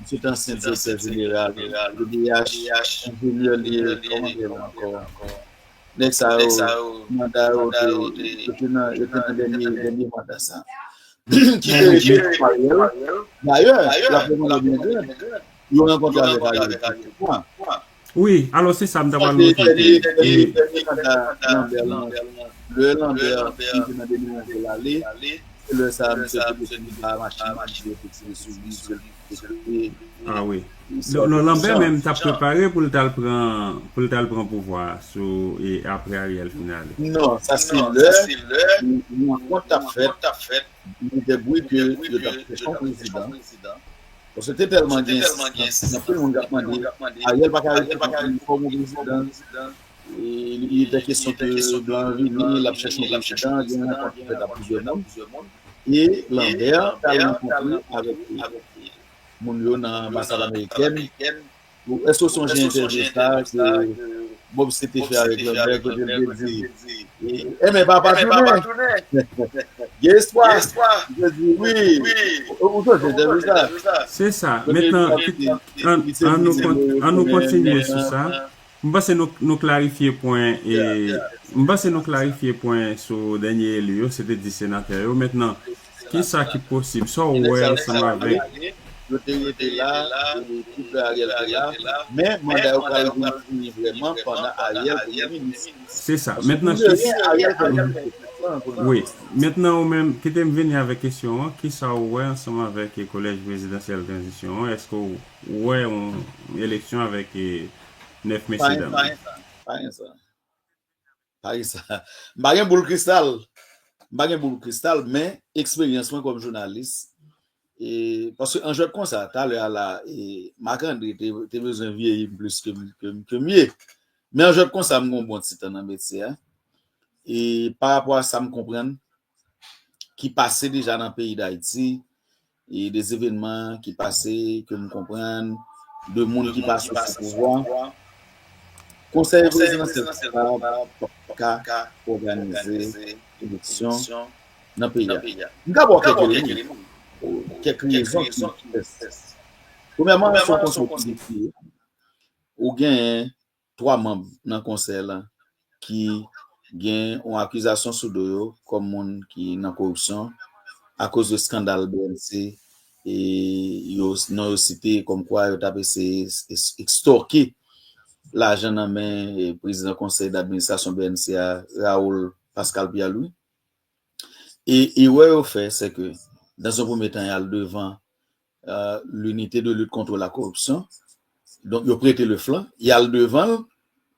misye te ansyen direktè jeneral O D H, enjenyè li ye, kòman li rele ankò? Nèg sa yo, manda yo te, yo te nan, yo te nan dènye, dènye manda sa. Ki te rete pou Ariel. Dayè, l ap remande byen grenn. Yo rankontre avèk Ariel plizyè fwa. Wi, alò se sa m ta pral montre. Dènye, dènye, dènye manda Lambert lan. Lè Lambert fin nan dènye manda l ale, se lè sa a misye te deside ba machin nan, misye te tire sou li, sou li. Ah wi. Non, non, Lambert menm t ap prepare pou l t al pran, pou l t al pran pouvwa a sou, e apre Ariel fin ale. Non, sa se lè rankont t ap fèt, li te bri ke yo t ap chèche yon prezidan. Paske te tèlman gen ensistans, anpil moun t ap mande, Ariel pa ka rete, fò gen yon prezidan. E li te kesyon ke blan an vini, l ap chèche yon prezidan, gen rankont ki fèt ak plizyè moun. E Lambert t al rankontre avèk moun yo nan anbasad amerikèn. Ou, èske w sonje entèvyou sa a ke Bob Sté te fè avèk Lambert, kote l te di, "Enben, papa tounen. Gen espwa." Li te di, "Wi." Ou, ou sonje entèvyou sa a? Se sa. Kote Mentnan, Bob te di, an, li te an nou di, kon-, an nou kontinye sou sa. M panse nou, nou klarifye pwen, e, m panse nou klarifye pwen sou dènye eli yo, se te dis senatè yo. Mentnan, kisa ki posib? Sa w wè ansanm avèk yo te rete la, e, tout lè Ariel te la, men manda yo pral vin fini vrèman pandan Ariel premye minis. Se sa. Mentnan, ki, wi. Mentnan, ou menm, kite m vini avèk kesyon an. Kisa w wè ansanm avèk, e, kolèj prezidansyèl tranzisyon an? Èske w wè yon eleksyon avèk, e, nèf mesye dam? Pa gen sa. Pa gen sa. M pa gen boul kristal. M pa gen boul kristal, men eksperyans mwen kòm jounalis, e, paske an jwèt konsa, talè a la, e, Marc André te, te bezwen vyeyi m plis ke m, ke m, ke m ye. Men an jwèt konsa, m gen yon bon ti tan nan metye a. E pa rapò a sa m konprann, ki pase deja nan peyi Dayiti, e de evènman ki pase, ke m konprann, de moun ki pase sou pouvwa. Konsèy prezidansyèl pa ka òganize eleksyon nan peyi a. M ka ba w kèk eleman, kèk rezon ki fè sa. Premyèman, se yon konsèy ki, ou genyen twa manm nan konsèy la ki gen yon akizasyon sou do yo kòm moun ki nan koripsyon akoz de eskandal B N C, e yo, non yo site kòmkwa yo t ap eseye es-, ekstòke lajan nan men, e, prezidan konsèy d'administrasyon B N C a, Raoul Pascal Pierre-Louis. E erè yo fè, se ke, dans un premier temps, y al devan, euh, l'unité de lutte contre la corruption. Donk, yo prete le flanc, y al devan l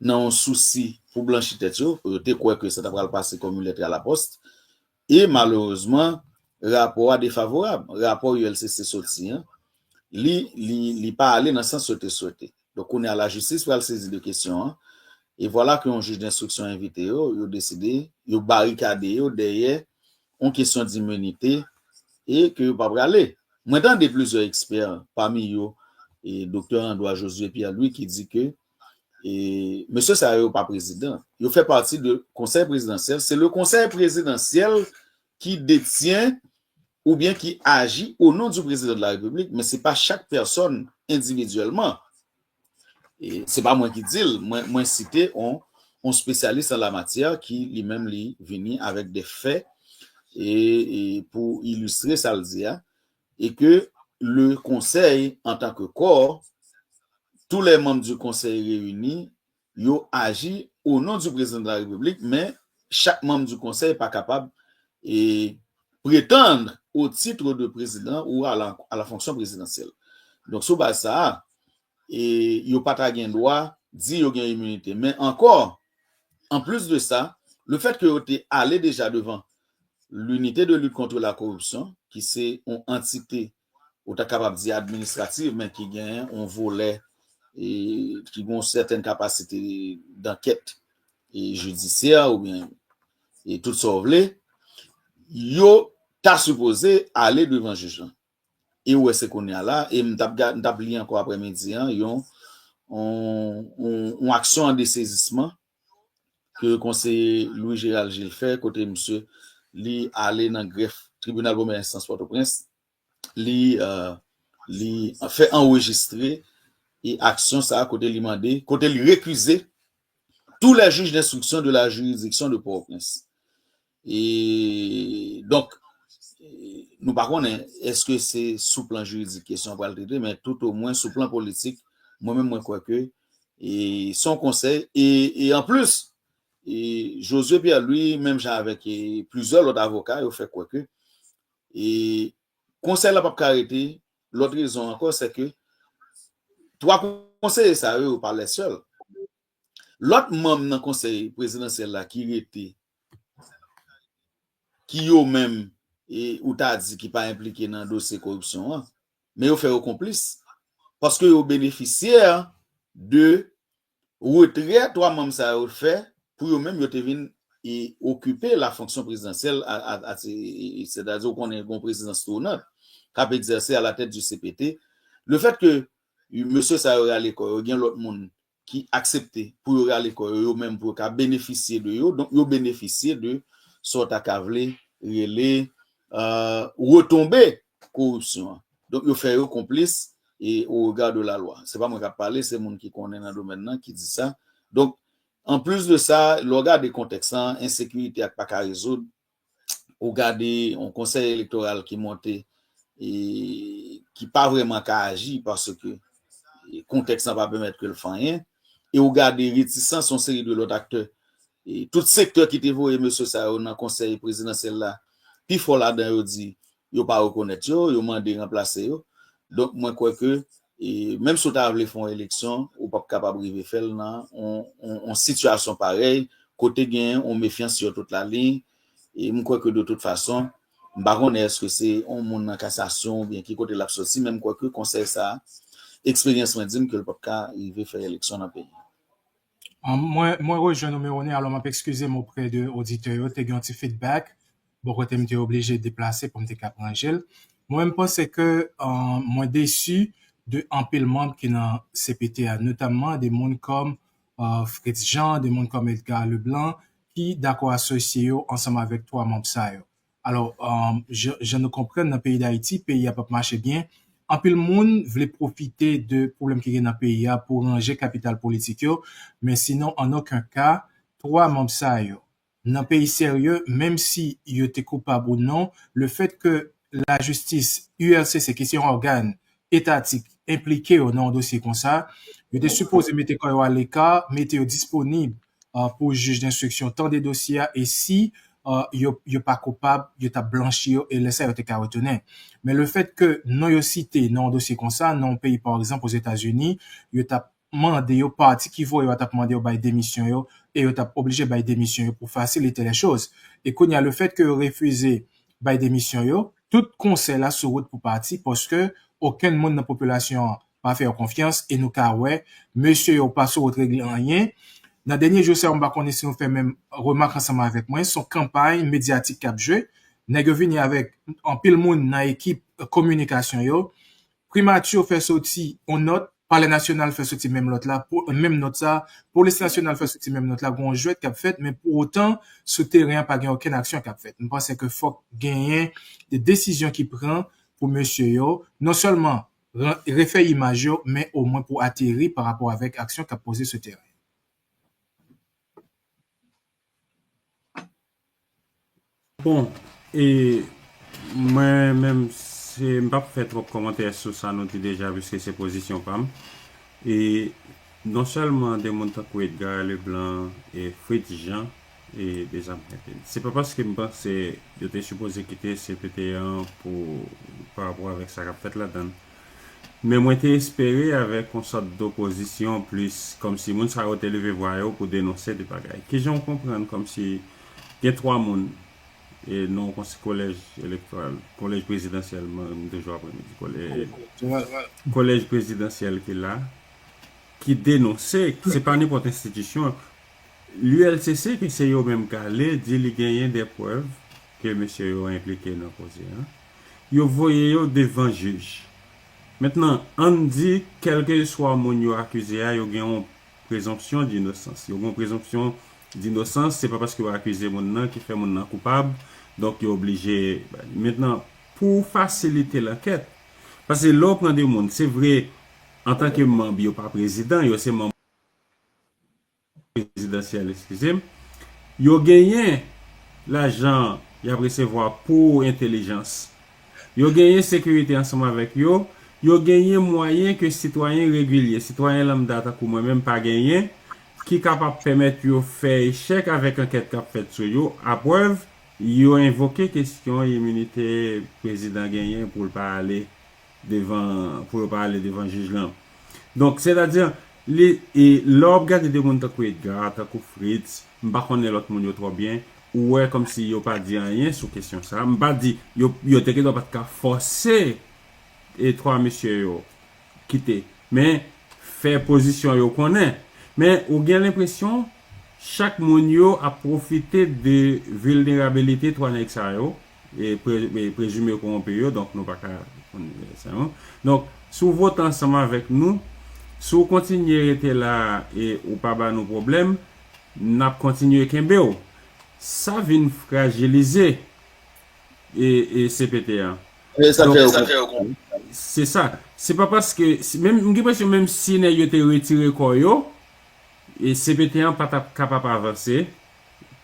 nan yon sousi pou blanchi tèt yo, pou yo te kwè ke sa ta pral pase kòm yon lèt a la pòs. E malerezman, rapò a defavorab. Rapò U L C C soti an, li, li, li pa ale nan sans yo te swete. Donk, kounye a, lajistis pral sezi de kesyon an. E vwala ke yon jij denstriksyon envite yo, yo deside, yo barikade yo dèyè yon kesyon diminite e ke yo pa prale. Mwen tande plizyè ekspè, pami yo, e, doktè an dwa Josué Pierre-Louis, ki di ke, e, mesye sa yo pa prezidan. Yo fè pati de konsèy prezidansyèl. Se le konsèy prezidansyèl ki detyen oubyen ki aji au nom du président de la République, men se pa chak pèsòn endividyèlman. E se pa mwen ki di l, mwen, mwen site on, on spesyalis an la matyè ki li menm li vini avèk de fè e, e pou ilistre sa l di a, e ke le konsèy antanke kò, tous les membres du conseil réunis, yo aji au nom du président de la République, men chak manm du konsèy pa kapab e, prétendre au titre de président ou à la, à la fonction présidentielle. Donk, sou baz sa a, e, yo pa ta gen dwa di yo gen iminite. Men ankò, an plis de sa, le fèt ke yo te ale deja devan l'unité de lutte contre la corruption, ki se yon antite ou ta kapab di administrativ, men ki gen yon volè e ki gen yon sètèn kapasite d'ankèt e jidisyè oubyen e tout sa w vle, yo ta sipoze ale devan jij lan. E ou wè se kounye a la, e m t ap ga-, m t ap li ankò aprèmidi an, yon, yon, yon, yon aksyon an desezisman ke konseye Louis Gérald Gilles fè, kote misye, li ale nan grèf tribinal premyè enstans Pòtoprens, li, euh, li fè anrejistre e aksyon sa a kote li mande, kote li rekize tous les juges d'instruction de la juridiction de Port-au-Prince. E donk, e, nou pa konnen èske se sou plan jiridik kesyon an pral trete, men tout omwen sou plan politik, mwen menm mwen kwè ke e se yon konsèy, e, e anplis, e Josué Pierre-Louis, menm jan avèk e plizyè lòt avoka, yo fè kwè ke e konsèy la p ap ka rete. Lòt rezon ankò, se ke twa konseye sa yo, yo pa lè sèl. Lòt manm nan konsèy prezidansyèl la ki rete, ki yo menm, e, ou ta di ki pa enplike nan dosye koripsyon an, men yo fè yo konplis. Paske yo benefisyè de retrè twa manm sa yo fè pou yo menm yo te vin e okipe la fonction présidentielle, a, a, a, se, e, e, c'est-à-dire ou konnen gen yon présidence tournante k ap egzèse à la tête du C P T. Le fait que mesye sa yo rale kò yo, gen lòt moun ki aksepte pou yo rale kò yo, yo menm pou yo ka benefisye de yo, donk yo benefisye de sa w ta ka vle rele, euh, retonbe koripsyon an. Donk yo fè yo konplis e au regard de la loi. Se pa mwen k ap pale, se moun ki konnen nan domèn nan ki di sa. Donk, anplis de sa, lè w gade kontèks lan, ensekirite ak pa ka rezoud, ou gade yon konsèy elektoral ki monte e ki pa vrèman ka aji paske e kontèks lan pa pèmèt ke l fè anyen, e ou gade retisans yon seri de lòt aktè, e tout sektè ki te voye mesye sa yo nan konsèy prezidansyèl la, pifò ladan yo di yo pa rekonèt yo, yo mande ranplase yo. Donk, mwen kwè ke e menm si w ta vle fè yon eleksyon, ou p ap kapab rive fè l nan yon, yon, yon sitiyasyon parèy, kote gen yon mefyans sou tout la liy. E m kwè ke de tout fason, m pa konnen èske se yon moun nan kasasyon oubyen ki kote l ap soti, men m kwè ke konsèy sa a, eksperyans mwen di m ke l p ap ka rive fè eleksyon nan peyi a. Ah, mwen, mwen rejwenn ou, Meroné, alò m ap ekskize m oprè de oditè yo, te gen yon ti feedback, bò kote m te oblije deplase pou m te ka ranje l. Mwen, m panse ke, euh, mwen desi de anpil manm ki nan C P T a, notamman de moun kòm, euh, Fritz Jean, de moun kòm Edgar Leblanc, ki dakò asosye yo ansanm avèk twa manm sa yo. Alò, euh, jan, jan nou konprann nan peyi Dayiti, peyi a p ap mache byen. Anpil moun vle pwofite de pwoblèm ki gen nan peyi a pou ranje kapital politik yo, men sinon, an okenn ka, twa manm sa yo, nan peyi serye, menm si yo te koupab ou non, le fait que lajistis, U L C C, ki se yon ògàn etatik, enplike yo nan yon dosye konsa, yo te sipoze mete kò yo aleka, mete yo disponib, euh, pou jij denstriksyon tande dosye a, e si, euh, yo, yo pa koupab, yo t ap blanchi yo, e lè sa yo te ka retounen. Men le fait que non yo site nan yon dosye konsa, nan yon peyi, pa egzanp, Ozetazini, yo t ap mande yo, pati ki voye yo a t ap mande yo bay demisyon yo, e yo t ap oblije bay demisyon yo pou fasilite les choses. E kounye a, le fait que yo refize bay demisyon yo, tout konsèy la sou wout pou pati, paske okenn moun nan popilasyon an pa fè yo konfyans, e nou ka wè, mesye yo pa sou wout regle anyen. Nan dènye jou sa yo, m pa konnen si nou fè menm remak ansanm avèk mwen, se yon kanpay medyatik k ap jwe. Nèg yo vini avèk anpil moun nan ekip kominikasyon yo. Primati fè soti yon nòt, Palè Nasyonal fè soti menm lòt la, menm nòt sa, Polis Nasyonal fè soti menm nòt la, gen yon jwèt k ap fèt, men pou otan, sou teren an, pa gen okenn aksyon k ap fèt. M panse ke fòk genyen de desizyon ki pran pou mesye yo, non sèlman refè imaj yo, men omwen pou ateri pa rapò avèk aksyon k ap poze sou teren. Bon, e mwen menm, se, m p ap fè twòp kòmantè sou sa nou di deja, piske se pozisyon pa m. E non sèlman de moun tankou Edgar Leblanc e Fritz Jean e Dezam Kenten, se pa paske m panse yo te sipoze kite C P T an pou, pa rapò avèk sa k ap fèt ladan l. Men mwen te espere avèk yon sòt dopozisyon plis, kòmsi moun sa yo te leve vwa yo pou denonse de bagay. Kijan w konprann kòmsi gen twa moun, e non, kòmsi kolèj elektoral, kolèj prezidansyèl, mwen, m toujou aprann di kolèj, kolèj prezidansyèl ki la, ki denonse, se pa nenpòt enstitisyon, U L C C, ke se yo menm k ale di li genyen de prèv ke mesye yo enplike nan koze an. Yo voye yo devan jij. Mentnan, ann di, kèlkeswa moun yo akize a, yo gen yon prezonpsyon dinosans. Yo gen yon prezonpsyon dinosans, se pa paske yo akize moun nan ki fè moun nan koupab, donk yo oblije. Mentnan, pou fasilite lankèt, paske lè w pran de moun, se vre, antanke manm, yo pa prezidan, yo se manm prezidansyèl, eskize m, yo genyen lajan y ap resevwa pou entelijans. Yo genyen sekirite ansanm avèk yo. Yo genyen mwayen ke sitwayen regilye, sitwayen lambda tankou mwen menm pa genyen, ki kapab pèmèt yo fè echèk avèk ankèt k ap fèt sou yo. Aprèv, yo envoke kesyon iminite prezidan genyen pou l pa ale devan, pou yo pa ale devan jij lan. Donk, sètadi, li, e, lè w ap gade de moun tankou Edgar, tankou Fritz, m pa konnen lòt moun yo twò byen, ou wè kòmsi yo pa di anyen sou kesyon sa. M pa di, yo, yo te gendwa pa t ka fòse e twa mesye yo kite, men fè pozisyon yo konnen. Men ou gen lenpresyon, Chak moun yo ap pwofite de vilnerabilite twa nèg sa yo, e pre- e prezime kowonpi yo, donk nou pa ka konn sa yo. Donk, si w vote ansanm avèk nou, si w kontinye rete la e ou pa ba nou pwoblèm, n ap kontinye kenbe w. Sa vin frajilize e, e C P T an. E sa fè yo konprann. Se sa. Se pa paske, menm, m gen enpresyon menm si nèg yo te retire kò yo, e C P T an pa t ap kapab avanse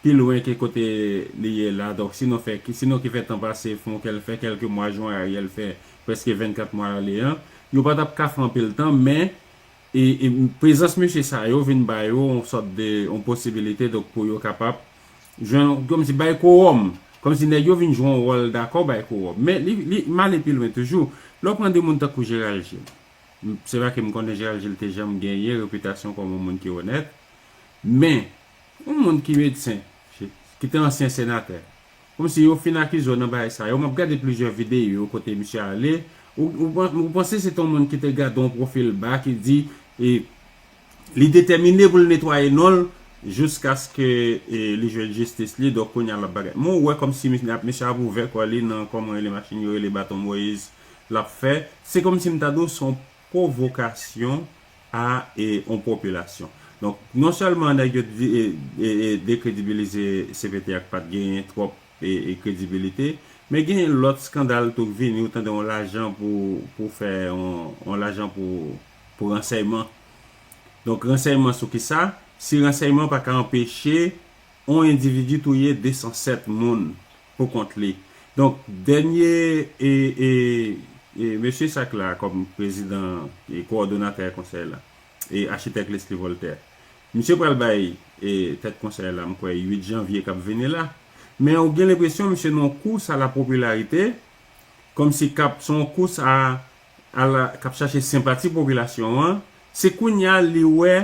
pi lwen ke kote li ye la. Donk, si nou fè, si nou ki fè tan pase, fè, fè kèlke mwa, jan Ariel fè prèske vennkat mwa ale an, yo pa t ap ka fè anpil tan, men e, e prezans mesye sa yo vin ba yo yon sòt de yon posibilite, donk, pou yo kapab jwenn, kòmsi bay kowòm, kòmsi nèg yo vin jwe yon wòl dakò bay kowòm. Men li, li m ale pi lwen toujou. Lè w pran de moun tankou Gérald Gilles, m- se pa ke m konnen Gérald Gilles te janm genyen repitasyon kòm yon moun ki onèt, men yon moun ki medsen, ki te ansyen senatè, kòmsi yo fin akize w nan bagay sa yo. M ap gade plizyè videyo kote misye ale. Ou, ou, ou panse se te yon moun ki te gade yon pwofil ba ki di e, li detèmine pou l netwaye non l jiskaske e, li jwenn jistis li. Donk, kounye a l ap bagay. Mwen wè kòmsi misye ap ouvè kò li nan kòman rele machin yo rele Baton Moyiz l ap fè. Se kòmsi m ta di w se yon pwovokasyon a e, yon popilasyon. Donk, non sèlman nèg yo di- e, e, e dekredibilize C P T a k pa t genyen twòp e, e kredibilite, men gen lòt eskandal tou k vini, ou tande yon lajan pou, pou fè yon, yon lajan pou, pou ransèyman. Donk, ransèyman sou kisa? Si ransèyman pa ka anpeche yon endividi touye de san sèt moun pou kont li. Donk, dènye e, e, e mesye sa k la kòm prezidan e kowòdonatè konsèy la, e achitèk Leslie Voltaire, misye pral bay e tèt konsèy la, m kwè, uit janvye k ap vini la. Men ou gen lenpresyon misye nan yon kous a la popilarite, kòmsi k ap, se yon kous a, a la, k ap chache senpati popilasyon an. Se kounye a li wè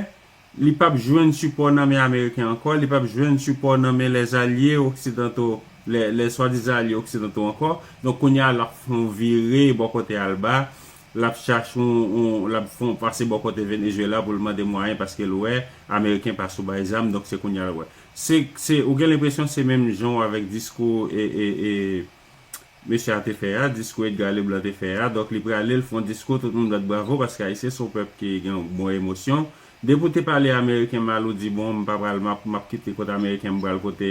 li p ap jwenn sipò nan men Ameriken ankò, li p ap jwenn sipò nan men lèzalye oksidanto, lè, lè swadizan alye oksidanto ankò. Donk, kounye a, l ap fè yon vire bò kote a l ba, l ap chache yon, yon, l ap fè yon pase bò kote Venezuela pou l mande mwayen paske l wè Ameriken pa sou bay zam, donk se kounye a l wè. Se, se, ou gen lenpresyon se menm jan w avèk diskou e, e, e, mesye a te fè a, diskou Edgar Leblanc te fè a. Donk, li prale, l fè yon diskou, tout moun bat bravo, paske Ayisyen se yon pèp ki gen yon bon emosyon. Depi w te pale Ameriken mal, ou di, bon, m pa pral, m ap, m ap kite kote Ameriken, m pral kote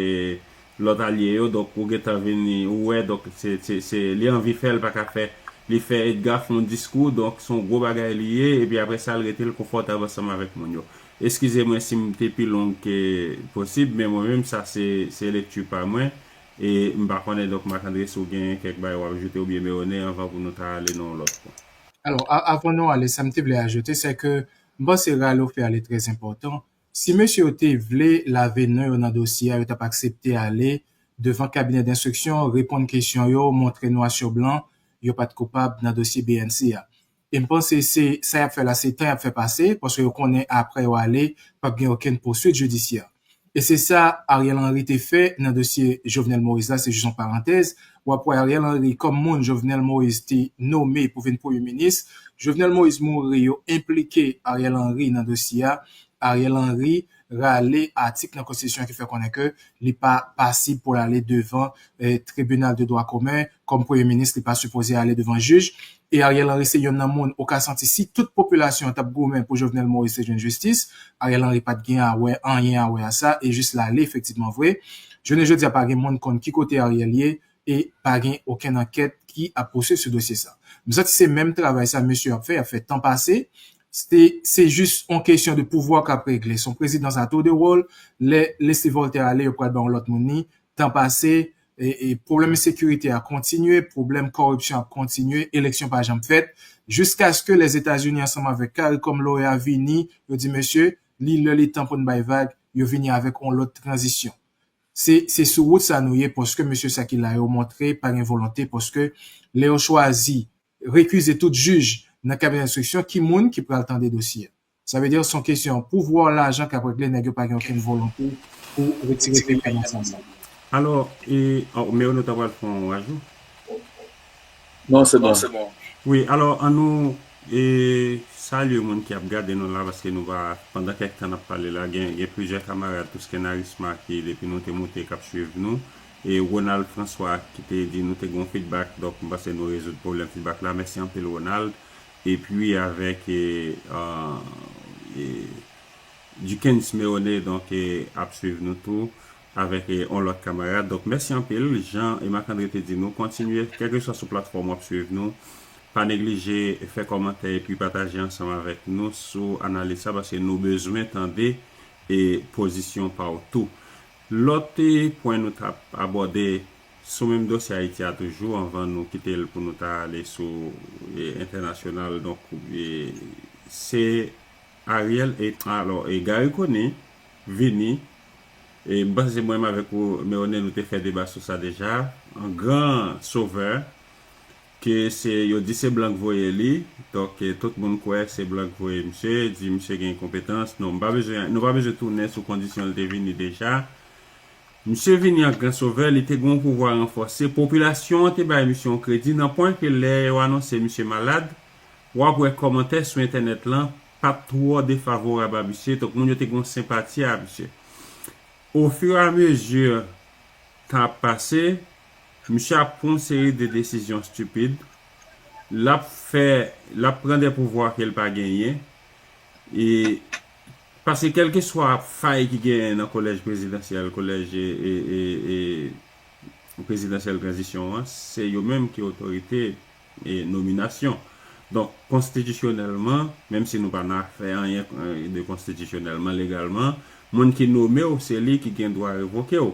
lòt alye yo. Donk, ou gentan vini, ou wè, donk, se, se, se, li anvi fè, l pa ka fè. Li fè Edgar fè yon diskou, donk, se yon gwo bagay li ye, epi apre sa, l rete, l konfòtab ansanm avèk moun yo. Eskize mwen si m te pi long ke posib, men mwen menm, sa se, se lekti pa mwen. E m pa konnen, donk, Marc André, si w gen kèk bagay w ap ajoute oubyen Meone anvan pou nou ta ale nan yon lòt pwen. Alò, a- avan nou ale, sa m te vle ajoute, se ke m panse rale w fè a li trè enpòtan. Si mesye yo te vle lave non yo nan dosye a, yo t ap aksepte ale devan kabinè denstriksyon, reponn kesyon yo, montre nwa sou blan, yo pa t koupab nan dosye B N C a. E m panse se sa y ap fè la, se tan y ap fè pase, paske yo konnen apre yo ale, p ap gen okenn pouswit jidisyè. E se sa Ariel Henry te fè nan dosye Jovenel Moïse la, se jis yon parantèz. W ap wè Ariel Henry kòm moun Jovenel Moïse te nome pou vin premye minis. Jovenel Moïse mouri, yo enplike Ariel Henry nan dosye a. Ariel Henry rale atik nan konstitisyon ki fè konnen ke li pa pasib pou l ale devan eh, tribinal de dwa komen kòm premye minis, li pa sipoze ale devan jij. E Ariel Henry se yonn nan moun ou ka santi si tout popilasyon an t ap goumen pou Jovenel Moïse te jwenn jistis, Ariel Henry pa t gen a wè anyen a wè a sa, e jis l ale efektivman vre. Jounen jodi a pa gen moun konn ki kote Ariel ye, e pa gen okenn ankèt ki ap pouswiv sou dosye sa. M santi se menm travay sa mesye yo ap fè, y ap fè tan pase. Se se jis yon kesyon de pouvwa k ap regle. Se yon prezidans a tour de wòl. Lè Leslie Voltaire ale, yo pral ba yon lòt moun li. Tan pase, e, e pwoblèm ensekirite a kontinye, pwoblèm kòripsyon ap kontinye, eleksyon pa janm fèt, jiskaske Lèzetazini ansanm avèk CARICOM Lawyer vini, yo di, mesye, li lè li tan pou n bay vag, yo vini avèk yon lòt tranzisyon. Se, se sou wout sa nou ye, paske mesye sa ki la yo montre pa gen volonte, paske lè yo chwazi rekize tout jij nan kabinè enstriksyon, ki moun ki pral tande dosye a? Sa vle di se yon kesyon pouvwa, lajan k ap regle, nèg yo pa gen okenn volonte pou retire peyi a nan sa. Alò, e, oh, men nou ta pral fè yon ajou? Non, se bon. Wi, alò, an nou, E salye moun ki ap gade nou la, paske nou pa, pandan kèk tan n ap pale la, gen, gen plizyè kamarad tou Skenarisma ki, depi nou te moute, k ap swiv nou. E Ronald François ki te di nou te gen yon feedback, donk m panse nou rezoud pwoblèm feedback la. Mèsi anpil, Ronald. Epi avèk e, e, Dukens Meone, donk, e, ap swiv nou tou avèk e, yon lòt kamarad. Donk, mèsi anpil. Jan e Marc André te di nou, kontinye, kèlkeswa sou platfòm w ap swiv nou, pa neglije fè kòmantè epi pataje ansanm avèk nou sou analiz sa, paske nou bezwen tande e pozisyon pa w tou. Lòt e, pwen nou t ap abòde sou menm dosye Ayiti a toujou, anvan nou kite l pou nou ta ale sou e, entènasyonal, donk, e, se Ariel, e, alò, e Garry Conille vini, e m panse se mwen menm avèk ou, Meone, nou te fè deba sou sa deja, an gran sovè, ke se, yo di se blan k voye li, donk, e, tout moun kwè se blan k voye misye, di misye gen konpetans, non, m pa bezwen, nou pa bezwen tounen sou kondisyon l te vini deja. Misye vini an gran sovè, li te gen yon pouvwa ranfòse, popilasyon an te bay misye yon kredi, nan pwen ke lè yo anonse misye malad, w ap wè kòmantè sou entènèt lan pa t twò defavorab a misye, donk moun yo te gen yon senpati a misye. Au fur et à mesure tan ap pase, misye ap pran yon seri de desizyon stipid, l ap fè, l ap pran de pouvwa ke l pa genyen, e, paske kèlkeswa fay ki genyen nan kolèj prezidansyèl, kolèj e, e, e, e, prezidansyèl tranzisyon an, se yo menm ki otorite e nominasyon. Donk, konstitisyonèlman, menm si nou pa nan fè anyen e, de konstitisyonèlman, legalman, moun ki nome w, se li ki gen dwa revoke w.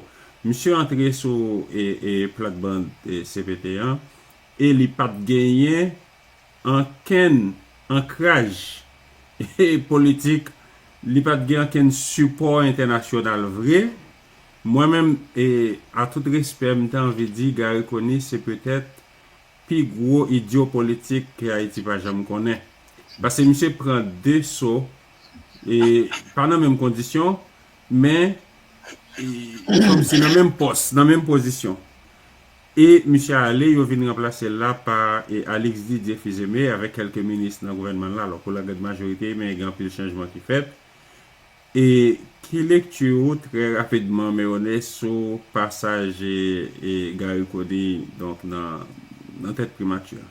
Misye antre sou e, e, plakbann e, C P T an, e li pa t genyen ankenn ankraj e, politik, li pa t gen ankenn sipò entènasyonal vre. Mwen menm, e, a tout respè, m ta anvi di Garry Conille se petèt pi gwo idyo politik ke Ayiti pa janm konnen. Paske misye pran de so, e pa nan menm kondisyon, men e, kòmsi nan menm pòs, nan menm pozisyon. E misye ale, yo vin ranplase l la pa e, Alix Didier Fils-Aimé avèk kèlke minis nan gouvènman l la. Alò, pou lagrand majorite, men gen anpil chanjman ki fèt. E ki lekti ou, trè rapidman, Meone, sou pasaj e, e Garry Conille, donk, nan, nan tèt primati a?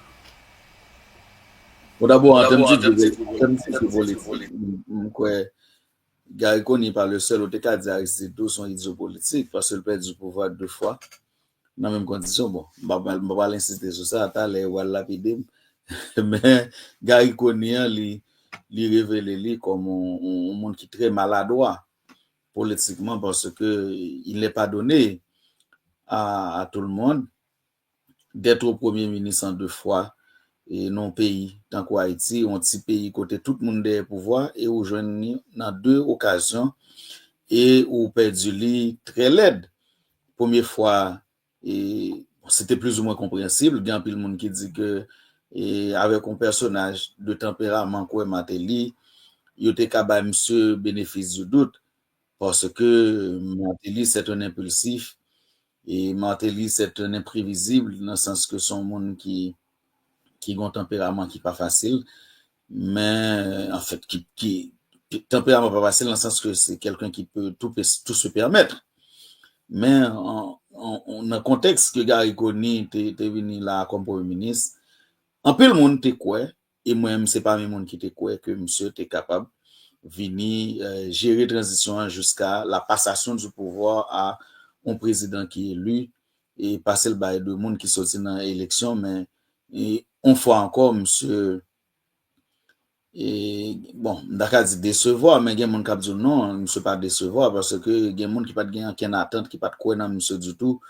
Bon, dabò, an tèm di, an tèm di politik, m, m kwè Garry Conille pa le sèl, ou te ka di Aristide tou, se yon idyo politik, paske l pèdi pouvwa de fwa nan menm kondisyon. Bon, m pa pral, m pa pral ensiste sou sa, talè, yo pral lapide m. Men, Garry Conille an, li, li revele li kòm yon, yon, yon moun ki trè maladwa politikman, paske il n'est pas donné à, à tout le monde d'être premye minis an de fwa e nan yon peyi tankou Ayiti, yon ti peyi kote tout moun dèyè pouvwa, e ou jwenn li nan de okazyon, e ou pèdi li trè lèd. Premye fwa, e, se te plizoumwen konprensib, gen anpil moun ki di ke e, avèk yon pèsonaj de tanperaman kwè Martelly, yo te ka bay misye benefis di dout, paske Martelly c'est un impulsif, e Martelly c'est un imprevisible, nan sans ke se yon moun ki, ki gen yon tanperaman ki pa fasil, men, anfèt, ki, ki, ki, tanperaman pa fasil nan sans ke se quelqu'un qui peut tout, tout se permettre. Men, an, an, an, nan kontèks ke Garry Conille te, te vini la kòm premye minis, anpil moun te kwè, e mwen menm se pami moun ki te kwè ke misye te kapab vini, euh, jere tranzisyon an jiska la passation du pouvoir à yon prezidan ki eli, e pase l bay de moun ki soti nan eleksyon, men, e, yon fwa ankò, misye, e, bon, m ta ka di desevwa, men gen moun k ap di w non, misye pa desevwa, paske gen moun ki pa t gen okenn atant, ki pa t kwè nan misye ditou.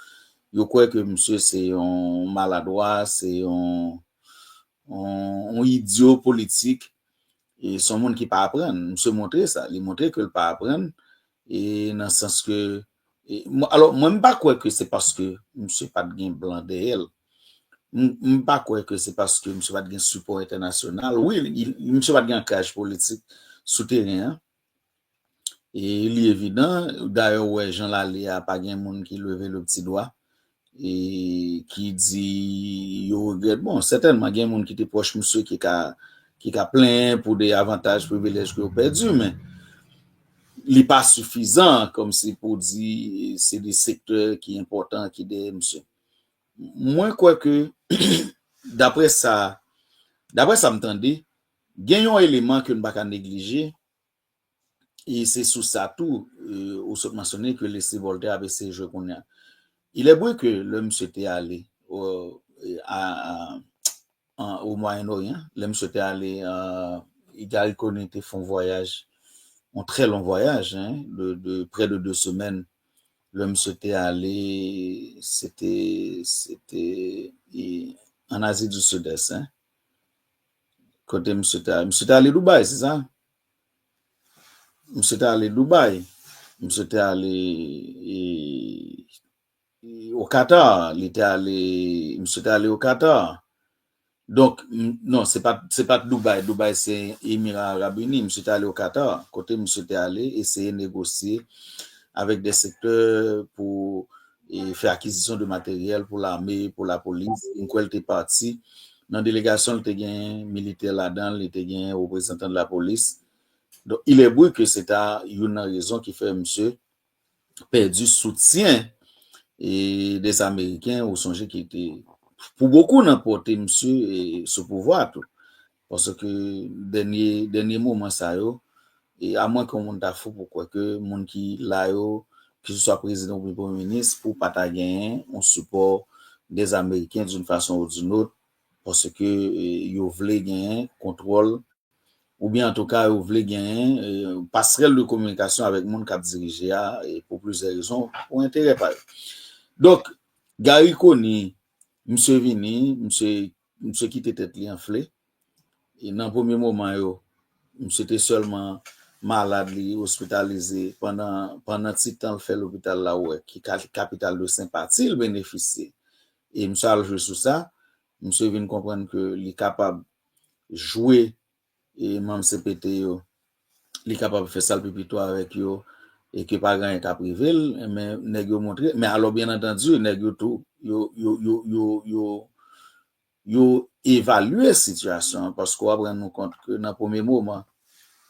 Yo kwè ke misye se yon maladwa, se yon, yon, yon idyo politik, e se yon moun ki pa aprann. Misye montre sa, li montre ke l pa aprann, e nan sans ke, e, mwen, alò, mwen, m pa kwè ke se paske misye pa t gen blan dèyè l. M, m pa kwè ke se paske misye pa t gen sipò entènasyonal. Wi, li, misye pa t gen ankraj politik sou teren an. E li evidan, dayè, ou wè jan l ale a, pa gen moun ki leve le pti dwa, e ki di yo regrèt. Bon, sètènman, gen moun ki te pwòch misye ki ka, ki ka plenyen pou de avantaj, privilèj ke yo pèdi, men li pa sifizan kòmsi pou di se de sektè ki enpòtan ki dèyè misye. Mwen kwè ke, daprè sa, daprè sa m tande, gen yon eleman ke n pa ka neglije, e se sou sa tou, euh, ou sot mansyone ke Leslie Voltaire ap eseye jwe kounye a. Il est vrai que lè misye te ale, euh, a, a, an, o Mwayen Oryan, lè misye te ale, euh, Garry Conille te fè yon vwayaj, yon trè lon vwayaj, hein, de, de près de deux semaines. Lè misye te ale, se te, se te, e, an Azi di Sidès, hein. Kote misye te ale? Misye te ale Dubai, se sa? Misye te ale Dubai. Misye te ale, e, e, o Qatar. Li te ale, misye te ale o Qatar. Donk, m- non, se pa, se pa t Dubai. Dubai, se Emira Arab Ini. Misye te ale o Qatar, kote misye te ale eseye negosye avèk de sektè pou e, fè akizisyon de materyèl pou lame, pou lapolis. M kwè l te pati. Nan delegasyon, l te gen militè ladan l, li te gen reprezantan de lapolis. Donk, il est vrai que se ta youn nan rezon ki fè misye pèdi soutyen e, des Américains. Ou sonje ki te, pou bokou nan pòte misye e, sou pouvwa tou. Paske dènye, dènye moman sa yo, e amwen ke yon moun ta fou pou kwè ke moun ki la yo, ke se swa prezidan oubyen premye minis, pou pa ta genyen yon sipò des Américains d'une façon ou d'une autre, paske e, yo vle genyen kontwòl, oubyen antouka yo vle genyen e, pasrèl de kominikasyon avèk moun k ap dirije a, e pou plizyè rezon, pou enterè pa yo. Donk, Garry Conille, misye vini, misye, misye kite tèt li anfle. E nan premye moman yo, misye te sèlman malad, li ospitalize pandan, pandan ti tan l fè lopital la, ou wè, ki ka- kapital de senpati l benefisye. E misye al jwe sou sa, misye vin konprann ke li kapab jwe e manm C P T yo, li kapab fè sa l pi pito avèk yo, e ke pa gen anyen k ap rive l, men nèg yo montre, men alò, byen antandi, nèg yo tou, yo, yo, yo, yo, yo, yo evalye sitiyasyon an, paske w ap rann nou kont ke nan premye moman,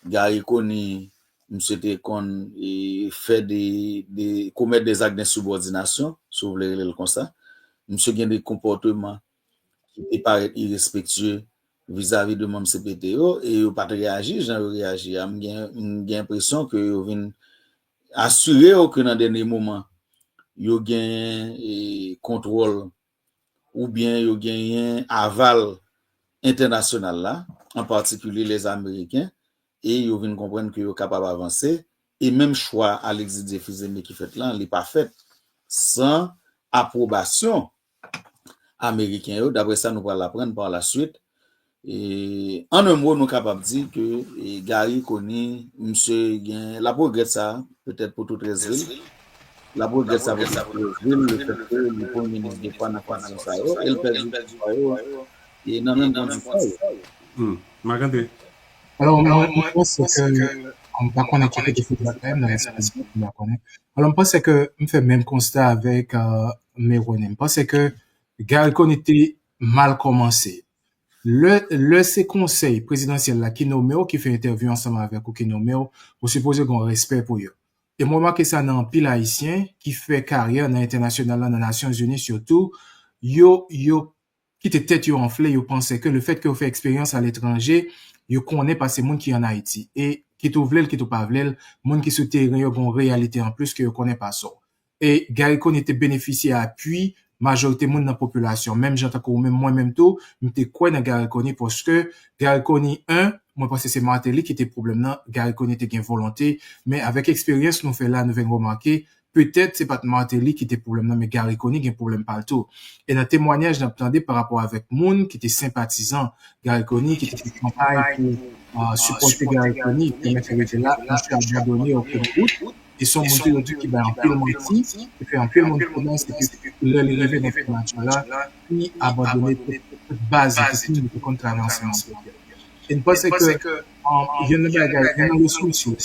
Garry Conille, misye te konn e, fè de, de, komèt de zak densibòdinasyon, si w vle rele l konsa. Misye gen de konpòteman ki te parèt irespektye vizavi de manm C P T yo, e yo pa t reyaji jan yo reyaji a. M gen, m gen enpresyon ke yo vin asire yo ke nan dènye moman, yo gen e, kontwòl oubyen yo genyen aval entènasyonal la, an patikilye les Américains, e yo vin konprann ke yo kapab avanse, e menm chwa Alexis Didier Fils-Aimé ki fèt lan, li pa fèt san apwobasyon Ameriken yo, daprè sa nou pral aprann par la suite. E, an un mot, nou kapab di ke e, Garry Conille, misye gen, l ap regrèt sa, petèt pou tou trèz vil. L ap regrèt sa pou tou trèz vil, le fèt ke li premye minis de fwa nan kondisyon sa yo, e l pèdi pouvwa yo e nan menm kondisyon yo. Hmm. Marc André. Alò, mwen, mwen panse ke, m pa konnen ki kote feedback la ye, nan espas m pa konnen. Alò, m panse ke m fè menm konsta avèk euh, Merone. M panse ke Garry Conille te mal kòmanse. Lè, lè se konsèy prezidansyèl la ki nome w, ki fè entèvyou ansanm avèk ou, ki nome w, ou sipoze gen yon respè pou yo. E mwen remake sa nan anpil Ayisyen ki fè karyè nan entènasyonal la, nan Nasyonzini sitou, yo, yo kite tèt yo anfle, yo panse ke le fèt ke yo fè eksperyans aletranje, yo konnen pase moun ki ann Ayiti. E kit ou vle l, kit ou pa vle l, moun ki sou teren yo gen yon reyalite anplis ke yo konnen pase w. E Garry Conille te benefisye apui majorite moun nan popilasyon. Menm jan tankou ou menm, mwen menm tou, m te kwè nan Garry Conille paske Garry Conille, en, mwen panse se Martelly ki te pwoblèm nan, Garry Conille te gen volonte, men avèk eksperyans nou fè la, nou vin remake, petèt se pa t Martelly ki te pwoblèm nan, men Garry Conille gen pwoblèm pa l tou. E nan temwanyaj n ap tande pa rapò avèk moun ki te senpatizan Garry Conille, ki te fè kanpay pou euh, sipòte Garry Conille, pèmèt li rete la, misye abandone an kou de wout. E se yon moun tou yo di ki bay anpil manti, ki fè anpil moun pwomès, epi lè li rive nan primatè la, li abandone tout, tout baz li te konn, li te konn travay ansanm avèk yo. E m panse ke um, youn nan bagay, youn nan resous yo,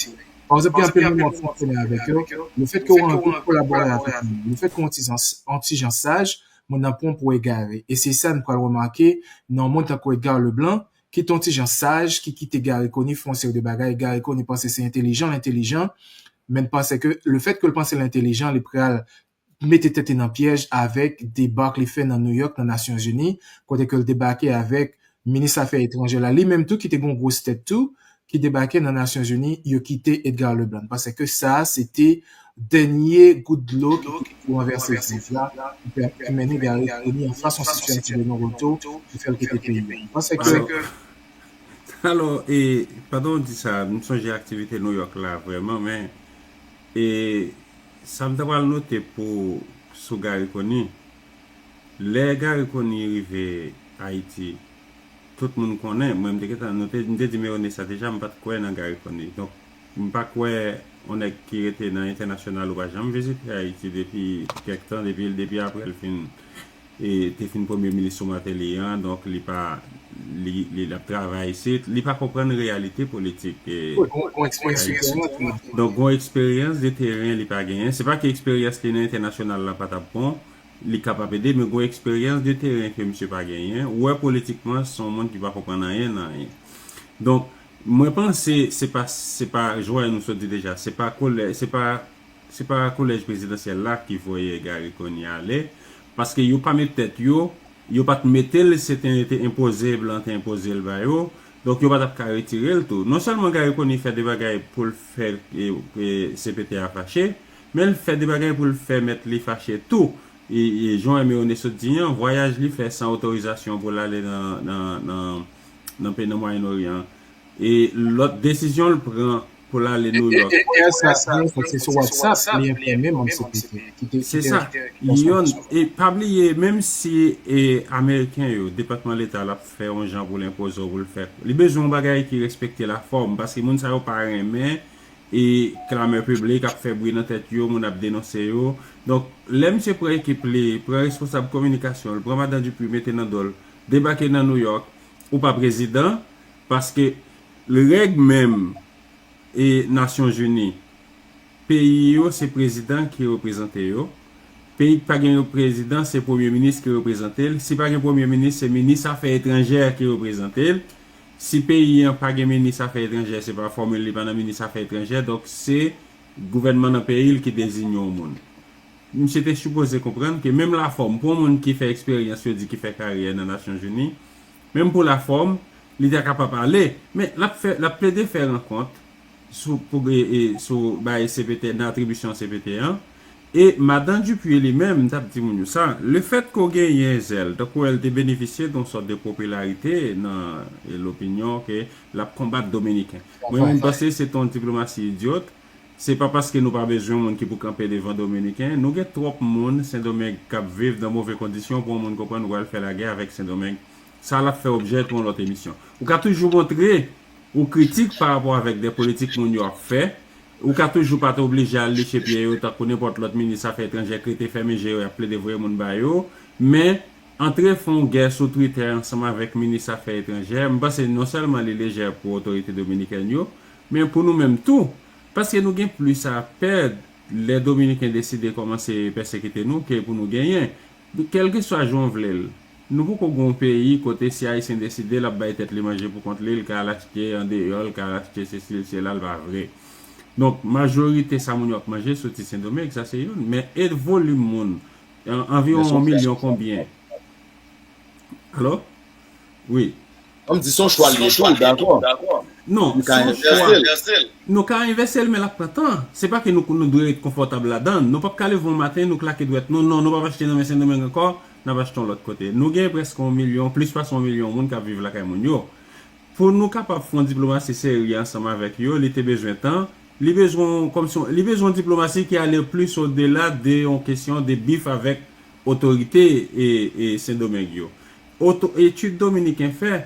pa egzanp, gen anpil moun w ap fonksyone avèk yo, le fèt ke w anvi kolabore avèk moun, le fèt ke w yon ti jan, yon ti jan saj, moun nan pran w pou egare. E se sa n pral remake nan yon moun tankou Edgar Leblanc, ki te yon ti jan saj, ki kite Garry Conille fè yon seri de bagay. Garry Conille panse se entelijan l entelijan, men l panse ke lefètke l panse l entelijan, li pral mete tèt li nan pyèj avèk debak li fè nan Nouyòk, nan Nasyonzini, kote ke l debake avèk minis afè etranjè la, li menm tou ki te gen yon gwos tèt tou, ki debake nan Nasyonzini, yo kite Edgar Leblanc. Paske sa, se te dènye gout dlo ki te pou ranvèse vèv la, ki te mennen Garry Conille an fas yon sitiyasyon de non-retour, ki fè l kite peyi a. Paske Alò, e, pandan w di sa, m sonje aktivite Nouyòk la vrèman, men e, sa m ta pral note pou sou Garry Conille, lè Garry Conille rive Ayiti, tout moun konnen, mwen m te gentan, nou te, m te di Meronesa deja, m pa t kwè nan Garry Conille. Donk, m pa kwè yon nèg ki rete nan entènasyonal ou pa janm vizite Ayiti depi kèk tan, depi, depi apre l fin e, te fin premye minis sou Martelly an, donk li pa li, li l ap travay isit, li pa konprann reyalite politik. E, Wi, gon gon eksperyans de teren tou. Donk gon eksperyans de teren li pa genyen. Se pa ke eksperyans li nan entènasyonal la pa t ap bon, li kapab ede, men gon eksperyans de teren ke misye pa genyen. Ou wè politikman se yon moun ki pa konprann anyen nan anyen. Donk mwen panse se pa se pa jan nou sot di deja, se pa kolè, se pa se pa kolèj prezidansyèl la ki voye Garry Conille ale, paske yo pa met tèt yo, yo pa t mete l, se te te enpoze, blan te enpoze l ba yo, donk yo pa t ap ka retire l tou. Non sèlman Garry Conille fè de bagay pou l fè e, e, C P T a fache, men l fè de bagay pou l fè mèt li fache tou. E, e jan Hermione sot di an, vwayaj li fè san otorizasyon pou l ale nan, nan, nan, nan peyi nan Mwayen Oryan an. E lòt desizyon l pran pou l ale Nouyòk. E, e, e, e, sa, se sou WhatsApp, li enfòme manm C P T, ki te, Se sa. Youn, e pa bliye, menm si e, Ameriken yo, Depatman Leta, l ap fè yon jan pou l enpoze w pou l fè, li bezwen yon bagay ki respekte lafòm, paske moun sa yo pa renmen e klamè piblik ap fè bri nan tèt yo, moun ap denonse yo. Donk, lè misye pran ekip li, pran responsab kominikasyon l, pran madan Dupuy mete nan do l, debake nan Nouyòk, ou pa prezidan, paske règ menm e Nasyonzini, peyi yo se prezidan ki reprezante yo. Peyi ki pa gen prezidan se premye minis ki reprezante l. Si pa gen premye minis, se minis afè etranjè ki reprezante l. Si peyi an pa gen minis afè etranjè, se pa fòmil li pa nan minis afè etranjè, donk se gouvènman nan peyi l ki deziye yon moun. Misye te sipoze konprann ke menm lafòm, pou yon moun ki fè eksperyans, yo di ki fè karyè nan Nasyonzini, menm pou lafòm, li ta kapab ale. Men l ap fè, l ap plede fè rankont sou, pou, e, e, sou bay C P T, nan atribisyon C P T an. E madan Dupuy li menm, m t ap di moun yo sa, lefètke w genyen zèl, tankou èl te benefisye de yon sòt de popilarite nan e, lopinyon ke l ap konbat Dominiken. Mwen menm panse se te yon diplomasi idyot. Se pa paske nou pa bezwen moun ki pou kanpe devan Dominiken. Nou gen twòp moun Sendomeng k ap viv nan move kondisyon pou yon moun konprann ou pral fè lagè avèk Sendomeng. Sa l ap fè objè pou yon lòt emisyon. Ou ka toujou montre ou kritik pa rapò avèk de politik moun yo ap fè. Ou ka toujou pa t oblije al liche pye yo tankou nenpòt lòt minis afè etranjè k rete fèmen je yo, y ap plede voye moun ba yo. Men, antre fè yon gè sou Twitter ansanm avèk minis afè etranjè, m panse non sèlman li lejè pou otorite dominikèn yo, men pou nou menm tou. Paske nou gen plis a pèd lè Dominiken deside kòmanse pèsekite nou ke pou nou genyen. Kèlkeswa jan w vle l, nou poko gen yon peyi kote si Ayisyen deside l ap bay tèt li manje pou kont li, l ka al achte andeyò, l ka al achte sesi, sela, l pa vre. Donk, majorite sa moun yo ap manje soti Sendomeng, sa se youn. Men e volim moun, an- anviwon yon milyon konbyen? Alo? Wi. An m di se yon chwa li ye tou, dakò. Non, Nou se ka yon chwa. Envèse l. Nou ka envèse l, men l ap pran tan. Se pa ke nou, nou dwe ret konfòtab ladan l. Nou p ap ka leve yon maten, nou klake dwèt nou, non, nou p ap achte nan men Sendomeng ankò, n ap achte yon lòt kote. Nou gen prèske yon milyon, plis pase yon milyon moun k ap viv lakay moun yo. Pou nou kapab fè yon diplomasi serye ansanm avèk yo, li te bezwen tan. Li bezwen, kòmsi, li bezwen yon diplomasi ki ale plis odela de yon kesyon de bif avèk otorite e, e Sendomeng yo. Oto, etid Dominiken fè,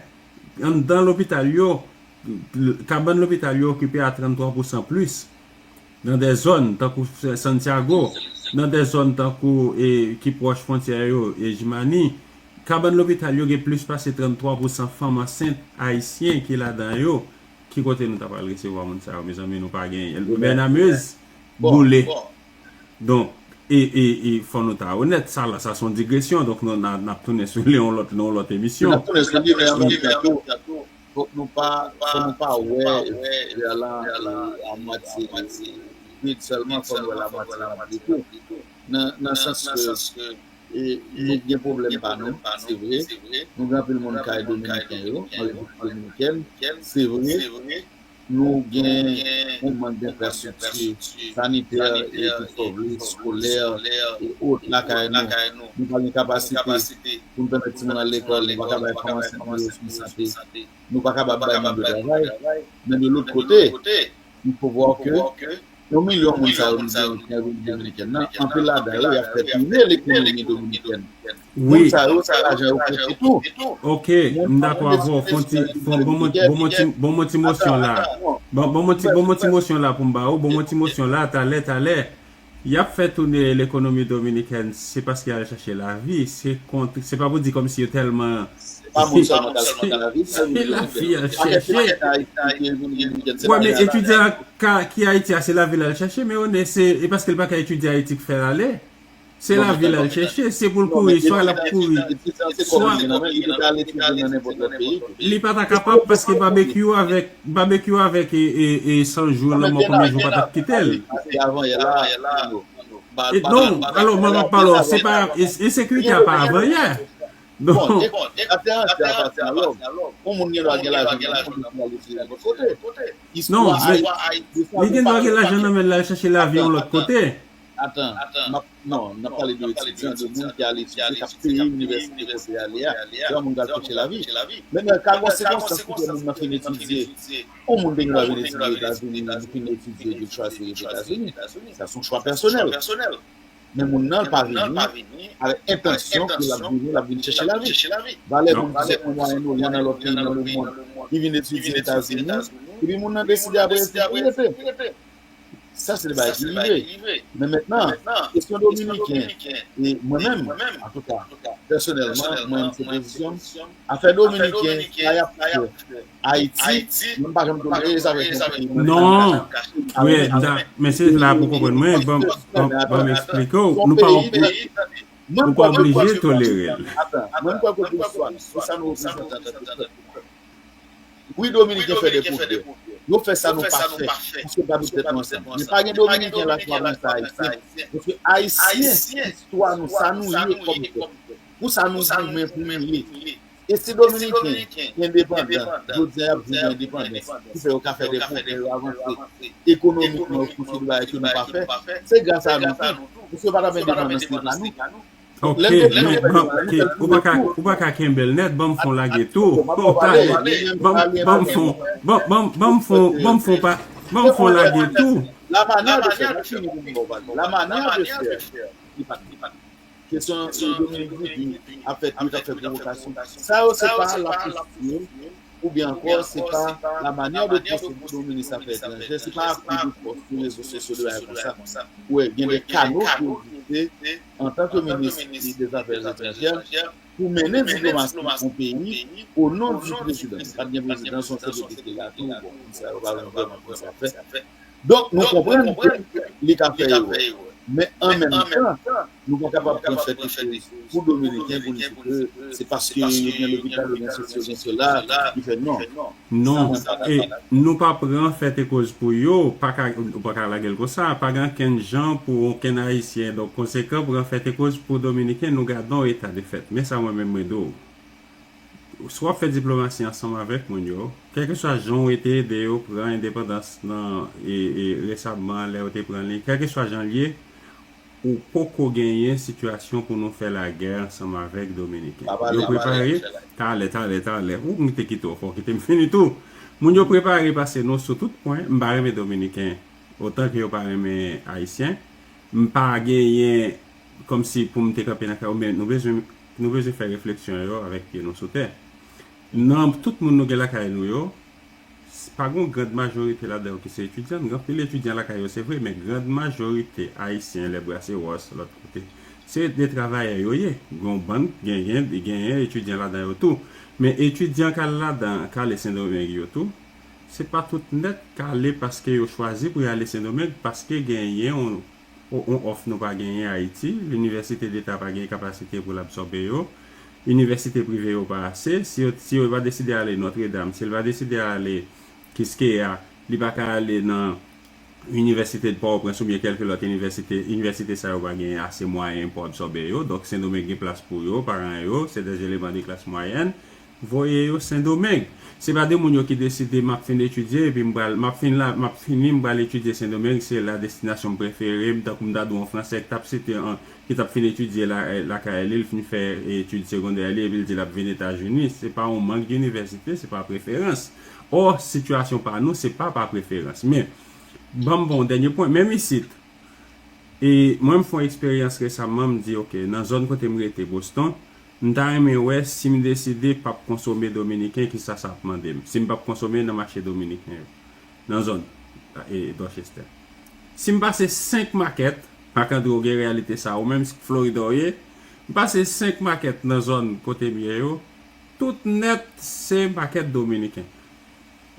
anndan lopital yo, kabann lopital yo okipe a tranntwa pousan plis. Nan de zòn tankou Santiago, nan de zòn tankou e, ki pwòch fwontyè yo, e Jimani, kabann lopital yo gen plis pase tranntwa pousan fanm ansent ayisyen ki ladan yo. Ki kote nou ta pral resevwa moun sa yo, mezanmi, nou pa genyen. Bènamez boule. Donk, e, e, e fò nou ta onèt, sa la, sa se yon digresyon, donk nou n a- n ap tounen sou li yon lòt, nan yon lòt emisyon. N ap tounen sou li, men an menm tan tou, Fòk nou pa, fòk nou pa wè vè la a mwatye vid sèlman, fòk nou wè l a mwatye ranpli tou. Nan, nan sans ke e, nou gen pwoblèm pa nou, se vre. Nou gen anpil moun kay dominiken yo, an Repiblik Dominikèn, se vre. Nou gen yon mank denfrastrikti sanitè, e ki sove, eskolè, e ot lakay nou. Nou pa gen kapasite pou n pèmèt timoun al lekòl, nou pa ka bay fanm ansent yo swen sante, nou pa kapab bay moun yo travay. Men de lòt kote, il faut voir que yon milyon moun sa yo nou gen nan Repiblik Dominikèn nan, anpil ladan yo, y ap fè tounen lekonomi dominikèn. Moun sa yo, se lajan yo pote tou. Ok, m dakò avè w. Fon ti, fon, bon, bon, bon, ti, bon, bon ti mosyon la. Bon, bon, bon, ti, bon, bon ti mosyon la pou m ba ou. Bon, bon ti mosyon la, talè, talè. Y ap fè tounen lekonomi dominikèn, se paske y al chache lavi. Se kont, se pa pou di kòmsi yo tèlman. Se pa moun sèlman k al chache lavi, se lavi y al chache. Wè, men etidyan ka, ki Ayiti a, se lavi l al chache, men one, se, e paske l pa ka etidye Ayiti k fè l ale. Se lavi l al chache, se pou l kouri, swa l ap kouri, swa li pa ta kapab paske babekyou avèk, babekyou avèk e, e, e san jou nan mò konbyen jou pa t ap kite l. E non, alò, mwen ap pale w, se pa, e, ensekirite a pa avanyè. Bon, e, e, atè anti a pati nan lòm. Yon moun gen dwa gen lajan nan men l, yon moun gen dwa al etidye yon lòt kote. Non, men li gen dwa gen lajan nan men l, l al chache lavi yon lòt kote. Atan, m ap, non, n ap pale de etidyan, de moun ki al etidye, k ap peye inivèsite kote y ale a. Se yon moun k al chache lavi. Men nan ka gen yon sikonstans ki fè moun nan fin etidye. Yon moun te gen dwa vin etidye Etazini, li fin etidye, li chwazi rete Etazini. Sa se yon chwa pèsonèl. Men moun nan pa vini avèk entansyon ke l ap vini, l ap vin chèche lavi. Valè moun ki sòti nan Mwayen Oryan, nan lòt peyi nan lemonn, ki vin etidye Etazini, epi moun nan deside apre etid pou rete. Sa se de bagay ki rive. Men mentnan, kesyon dominiken, e mwen menm, antouka, pèsonèlman, mwen menm se pozisyon m, afè dominiken, sa y ap fè Ayiti, mwen pa janm tou lè sa fè. Non, wi, men se la pou konprann mwen, ban m eksplike w, nou pa, ou pa oblije tolere l. Mwen m kwè ke pou istwa nou, pou sa nou reprezante antanke pèp, wi, dominiken fè de pwogrè. Yo fè sa nou pa fè. Paske pa met tèt nou ansanm. Men pa gen dominiken la ki pa konn sa ayisyen. Paske ayisyen, istwa nou, sa nou ye kòm pèp, pou sa nou goumen pou nou ye. E si dominiken endepandan, jodi a y ap viv nan endepandans, ki fè yo ka fè de pwogrè, yo avanse ekonomikman, yo konstwi de bagay ke nou pa fè, se gras a nou tou. Paske yo pa t ap endepandans li pa nou. Ok, men ban, ok, ou pa ka, ou pa ka kenbe l nèt, ban m fè yon lage tou. Ou ta, ban, ban m fè, ban, ban, ban m fè, ban m fè pa, ban m fè yon lage tou. La manière de faire, la manière de faire, li pa t kesyon Dominik Dupuy ap fè, yo t ap fè pwovokasyon. Sa yo se pa lapostir oubyen ankò se pa la manière de procéder Dominik Afè Etranjè, se pa abus de force sou rezo sosyo de bagay konsa. Ou wè, gen de kano ki egziste antanke minis de zafè etranjè pou mennen diplomasi yon peyi o non di prezidan. Pa t gen prezidan, se yon selebrite la tou, bon, moun sa yo pa vrèman konn sa fè. Donk, nou konprann ke li ka fè erè. Men an menm tan, nou pa kapab pran fèt e koz pou dominiken pou n di ke se paske yo gen lopital, yo gen sesi, yo gen sela, ki fè non. Non, e nou pa pran fèt e koz pou yo, pa ka, ou pa ka lage l konsa, pa gen okenn jan pou okenn ayisyen, donk konsekan, pran fèt e koz pou dominiken, nou gadon eta de fèt. Men sa mwen menm mwen di w. Si w ap fè diplomasi ansanm avèk moun yo, kèlkeswa jan w te ede yo pran endepandans nan, e, e, resamman, lè yo te pran li, kèlkeswa jan l ye, ou poko genyen sitiyasyon pou nou fè lagè ansanm avèk dominiken. Yo prepare, talè, talè, talè. Ou m te kite w fò, kite m fini tou. Moun yo prepare pase nou sou tout pwen. M pa renmen dominiken otan ke yo pa renmen ayisyen. M pa genyen kòmsi pou m te kanpe nan kay yo, men nou bezwen, nou bezwen fè refleksyon yo avèk pye nou sou tè. Nan tout moun nou gen lakay nou yo, s- pa gen yon grand majorite ladan yo ki se etidyan. Gen anpil etidyan lakay yo, se vre, men grand majorite ayisyen, lè brase wòs lòt kote, se de travayè yo ye. Gen yon bann, gen, gen, genyen etidyan ladan yo tou. Men etidyan k al ladan, k ale Sendomeng yo tou, se pa tout nèt k ale paske yo chwazi pou y ale Sendomeng, paske genyen yon, yon, yon òf nou pa genyen Ayiti, linivèsite deta pa gen kapasite pou l absòbe yo. inivèsite prive yo pa ase, si yo, si yo pa deside ale Notre Dame, si l pa deside ale Kiskeya, li pa ka ale nan inivèsite de Pòtoprens oubyen kèlke lòt inivèsite, inivèsite sa yo pa gen ase mwayen pou absòbe yo. Donk, Sendomeng gen plas pou yo, paran yo, se des éléments de classe moyenne. Voye yo Sendomeng. Se pa de moun yo ki deside, "M ap fin etidye, epi m pral, m ap fin la, m ap fini, m pral etidye Sendomeng, se la destinasyon m prefere m," tankou m ta di w yon Fransè ki t ap site an, ki t ap fin etidye la, lakay li, l fin fè etid segondè li, epi l di l ap vin Etazini. Se pa yon mank d'inivèsite, se pa preferans. Ò, sitiyasyon pa nou, se pa pa preferans. Men, ban m ba w yon dènye pwen. Menm isit, e mwen, m fè yon eksperyans resaman, m di, "Oke, nan zòn kote m rete, Boston, m ta renmen wè si m deside p ap konsome dominiken, kisa sa ap mande m. Si m p ap konsome nan mache dominiken yo, nan zòn, e, Dorchester. Si m pase senk makèt, Marc André, w gen reyalite sa, ou menm, Florida w ye, m pase senk makèt nan zòn kote m ye yo, tout nèt se makèt dominiken."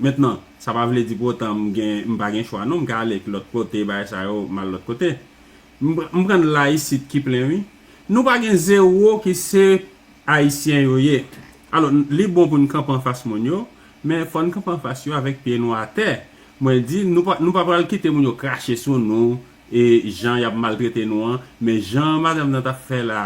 Mentnan, sa pa vle di pou otan m gen, m pa gen chwa non, m ka ale lòt kote, bagay sa yo, m al lòt kote. M, m pran la isit ki plen, wi. Nou pa gen zewo ki se Ayisyen yo ye. Alò, li bon pou n kanpe anfas moun yo, men fò n kanpe anfas yo avèk pye nou atè. Mwen di, nou pa, nou pa pral kite moun yo krache sou nou, e jan y ap maltrete nou an, men jan madanm nan t ap fè la,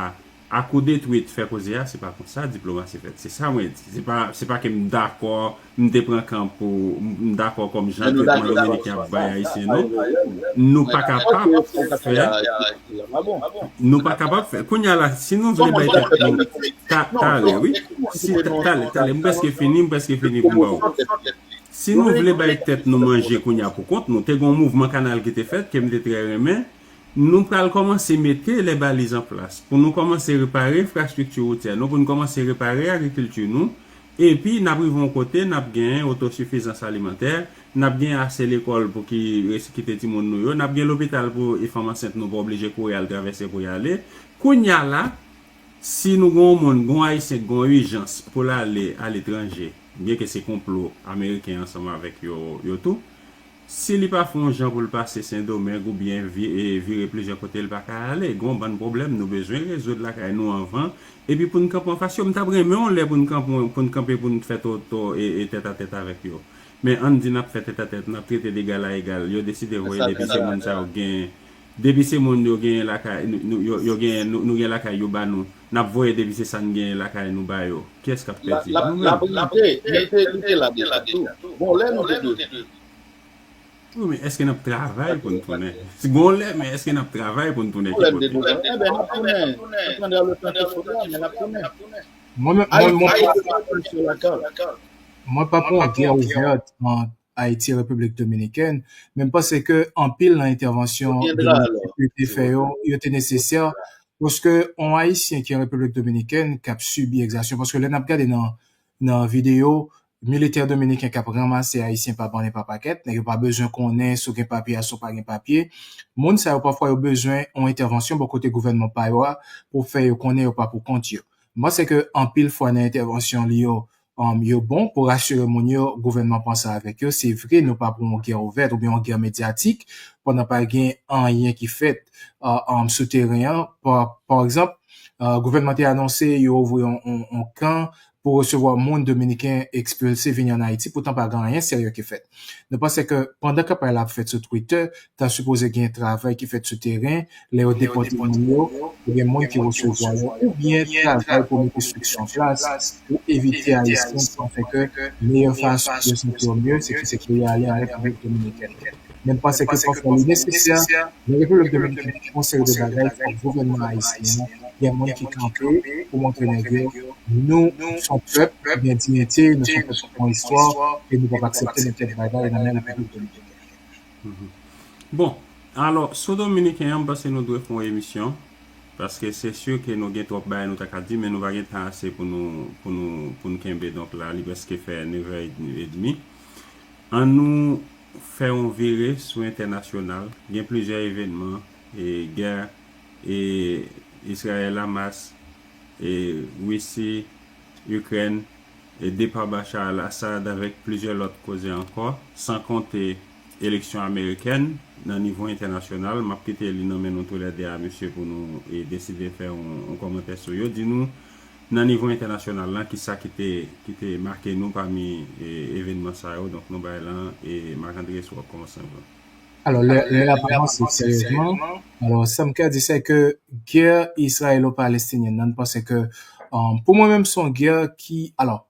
a kou de twit fè koze a, se pa konsa diplomasi fèt. Se sa mwen di. Se pa, se pa ke m dakò, m te pran kan pou, m dakò kòm jan tretman dominiken ap bay ayisyen non. Nou pa kapab fè, nou pa kapab fè. Kounye a la, si nou vle bay tèt nou, ta, talè, wi. Si, ta, talè, talè, m prèske fini, m prèske fini pou m ba w. Si nou vle bay tèt nou manje kounye a pou kont nou, te gen yon mouvman kanal ki te fèt, ke m te trè renmen, nou pral kòmanse mete les balises en place. Pou nou kòmanse repare enfrastrikti woutyè nou, pou nou kòmanse repare agrikilti nou, epi n ap rive yon kote, n ap gen otosifizans alimantè, n ap gen ase lekòl pou ki, ki te timoun nou yo, n ap gen lopital pou e fanm ansent nou pa oblije kouri al travèse pou y ale. Kounye a la, si nou gen yon moun, gen yon Ayisyen ki gen yon ijans pou l ale aletranje, byenke se konplo ameriken ansanm avèk yo, yo tou, si li pa fè yon jan pou l pase Sendomeng oubyen vi-, e, vire plizyè kote, l pa ka ale. Gen yon bann pwoblèm nou bezwen rezoud lakay nou anvan. Epi pou n kanpe anfas yo, m t ap renmen yon lè pou n kanpe, pou n kanpe, pou n fè to, to, e, e, tèt a tèt avèk yo. Men ann di n ap fè tèt a tèt, n ap trete de egal a egal. Yo deside voye depi se moun sa yo gen, depi se moun yo gen lakay, nou, nou, yo, yo gen, nou, nou gen lakay yo ba nou. N ap voye depi se sa n gen lakay nou ba yo. Kiyès k ap pèdi? Nou menm. L ap rete, li te, li te la deja tou. Bon, lè nou te dwe. Wi, men èske n ap travay pou n tounen? Si gon lè, men èske n ap travay pou n tounen ki kote? Enben, n ap tounen. Sa prendra le temps qu'il faudra, men n ap tounen. Mwen menm, mwen, mwen, Ayiti, Ayiti, Ayiti, Ayiti, Ayiti, Ayiti, Mwen pa pou yon gè ouvè ant Ayiti e Repiblik Dominikèn, men m panse ke anpil nan entèvansyon Dominiken yo te fè yo, yo te nesesè, paske yon Ayisyen ki an Repiblik Dominikèn k ap sibi egzasyon, paske lè n ap gade nan, nan videyo, militè dominiken k ap ranmase Ayisyen pa bann e pa pakèt, nèg yo pa bezwen konnen si w gen papye a, si w pa gen papye. Moun sa yo, pafwa, yo bezwen yon entèvansyon bò kote gouvènman pa yo a pou fè yo konnen yo pa pou kont yo. M panse ke anpil fwa nan entèvansyon li yo, um, yo bon pou rasire moun yo, gouvènman panse avèk yo. Se vre, nou pa pou yon gè ouvèt oubyen yon gè medyatik, pandan pa gen anyen ki fèt, uh, um, sou teren an. Pa, pa egzanp, uh, gouvènman te anonse yo ouvri yon, yon, yon kan pou resevwa moun dominiken ekspilse vini ann Ayiti, poutan pa gen anyen serye ki fèt. Nou panse ke pandan kanpay la ap fèt sou Twitter, ta sipoze gen travay ki fèt sou teren, lè yo depòte moun yo, pou gen moun ki resevwa yo, oubyen travay pou mete estriksyon an plas, pou evite Ayisyen panse ke meyè fason pou yo santi yo mye, se kite yo ale an Repiblik Dominikèn. Men m panse ke pafwa li nesesè, lè Repiblik Dominikèn fè yon seri de bagay, fòk gouvènman ayisyen an, gen moun ki kanpe pou montre nèg yo, nou se yon pèp ki gen diyite, nou se yon pèp ki gen istwa, e nou p ap aksepte nenpòt bagay nan men Repiblik Dominikèn. Mhm. Bon, alò, sou dominiken an, m panse nou dwe fè yon emisyon, paske se si ke nou gen twòp bagay nou ta ka di, men nou pa gen tan ase pou nou, pou nou, pou n kenbe. Donk la, li prèske fè nevè edmi. Ann nou fè yon vire sou entènasyonal. Gen plizyè evènman, e, gè, e, Izrayèl-Hamas, e, Risi, Ikrèn, e, depa Bashar al-Assad avèk plizyè lòt koze ankò, san konte eleksyon amerikèn nan nivo entènasyonal. M ap kite li nan men nou toulède a, mesye, pou nou, e, deside fè yon, yon kòmantè sou yo. Di nou, Nan nivo entènasyonal la, kisa ki te, ki te make nou pami e, evènman sa yo? Donk, nou bay lan e Marc André si w ap kòmanse anvan. Alò, lè, lè n ap avanse seryezman, alò, sa m ka di, se ke gè israelo-palestinienne nan, m panse ke, um, pou mwen menm, se yon gè ki, alò,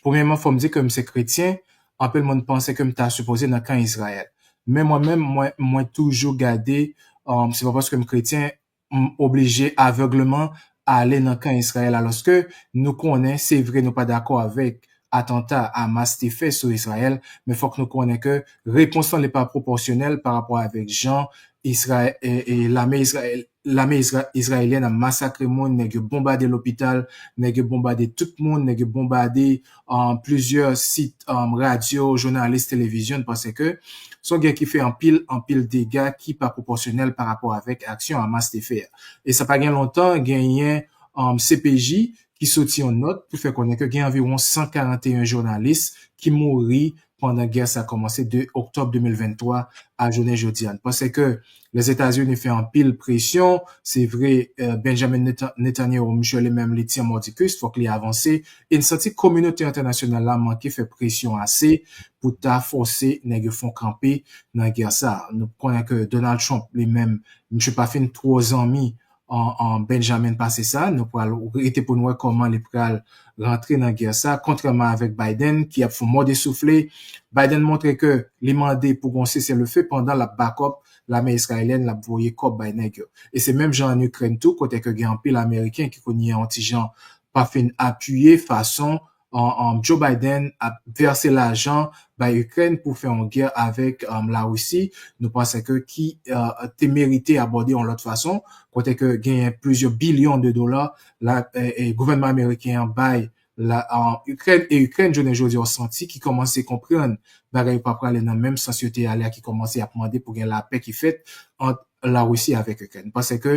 premyèman, fò m di ke m se kretyen, anpil moun panse ke m ta sipoze nan kan Izrayèl. Men mwen menm, mwen, mwen toujou gade, um, se pa paske m kretyen, m oblije avègleman ale nan kan Izrayèl, alòske nou konnen, se vre, nou pa dakò avèk atanta Hamas te fè sou Izrayèl, men fòk nou konnen ke repons lan li pa pwopòsyonèl pa rapò avèk jan Izrayèl, e, e, lame Izrayèl, lame Izra, izrayelyèn ap masakre moun, nèg yo bonbade lopital, nèg yo bonbade tout moun, nèg yo bonbade, um, plizyè sit, um, radyo, jounalis, televizyon, paske se yon gè ki fè anpil, anpil dega ki pa pwopòsyonèl pa rapò avèk aksyon Hamas te fè a. E sa pa gen lontan, genyen, um, C P J ki soti yon nòt pou fè konnen ke gen anviwon san karanteyen jounalis ki mouri pandan gè sa kòmanse de oktòb de mil venntwa a jounen jodi a. N panse ke Lèzetazini fè anpil presyon. Se vre, eh, Benjamin Neta, Netanyahu, misye li menm, li tyen mòdikis, fòk li avanse. E n santi kominote entènasyonal la manke fè presyon ase pou ta fòse nèg yo fè yon kanpe nan gè sa. Nou konnen ke Donald Trump, li menm, misye pa fin twò zanmi an, an Benjamin pase sa. Nou pral rete pou n wè kòman li pral rantre nan gè sa, kontrèman avèk Biden ki ap fè yon mòde soufle. Biden montre ke li mande pou gon sese le fe pandan l ap bakòp lame izrayelyèn, l ap voye kòb bay nèg yo. E se menm jan an Ikrèn tou, kote ke gen anpil Ameriken ki kounye a yon ti jan pa fin apiye fason an, an Joe Biden ap vèse lajan bay Ikrèn pou fè yon gè avèk, um, Larisi. Nou panse ke ki, uh, te merite abòde yon lòt fason, kote ke genyen plizyè bilyon de dola la, e, e, gouvènman ameriken an bay la, uh, Ikrèn, e Ikrèn, jounen jodi a, w santi ki kòmanse konprann bagay yo pa prale nan menm sans yo te ale a, ki kòmanse ap mande pou gen lapè ki fèt ant Larisi avèk Ikrèn. M panse ke,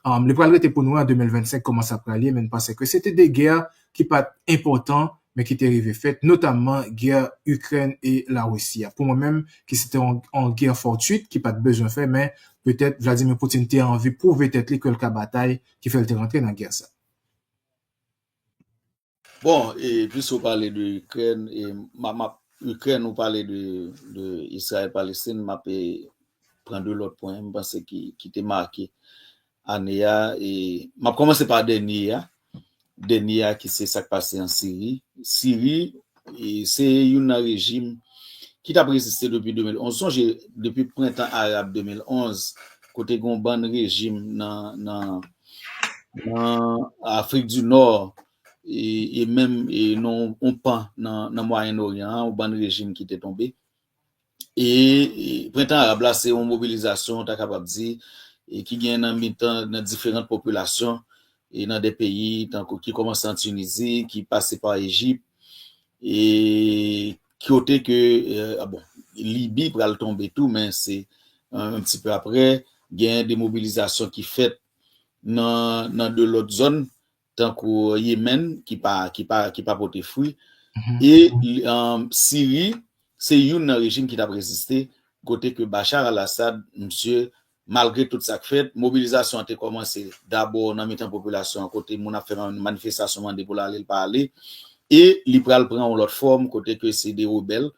um, li pral rete pou n wè an de mil vennsenk kòman sa pral ye, men m panse ke se te de gè ki pa t enpòtan, men ki te rive fèt, notamman gè Ikrèn e Larisi a. Pou mwen menm, ki se te yon, yon gè fòtuit ki pa t bezwen fè, men petèt Vladimir Putin te anvi pwouve tèt li ke l ka batay, ki fè l te rantre nan gè sa. Bon, e, plis ou pale de Ikrèn, e, m ap, m ap, Ikrèn, ou pale de, de Izrayèl, Palestin, m ap, e, pran de lòt pwen, m panse ki, ki te make ane a, e m ap kòmanse pa dènye a, dènye a ki se sa k pase an Siri. Siri, e, se youn nan rejim ki t ap reziste depi de mil onz. Sonje, depi prentan arab de mil onz, kote gen yon bann rejim nan, nan, nan Afrik di Nò, e, e menm, e, nan yon pan nan, nan Mwayen Oryan an, yon bann rejim ki te tonbe. E, e, prentan arab la, se yon mobilizasyon, ta kapab di, e ki gen nan mitan, nan diferan popilasyon, e nan de peyi, tankou ki kòmanse an Tinizi, ki pase pa Ejip, e kote ke, e, a bon, Libi pral tonbe tou, men se, e, un petit peu après, gen de mobilizasyon ki fèt nan, nan de lòt zòn, tankou Yemen, ki pa, ki pa, ki pa pote fwi. E, um, Siri, se youn nan rejim ki t ap reziste, kote ke Bashar al-Assad, misye, malgre tout sa k fèt, mobilizasyon an te kòmanse dabò nan mitan popilasyon an, kote moun ap fè man-, manifestasyon, mande pou l ale, l pa ale. E li pral pran yon lòt fòm, kote ke se de rebèl,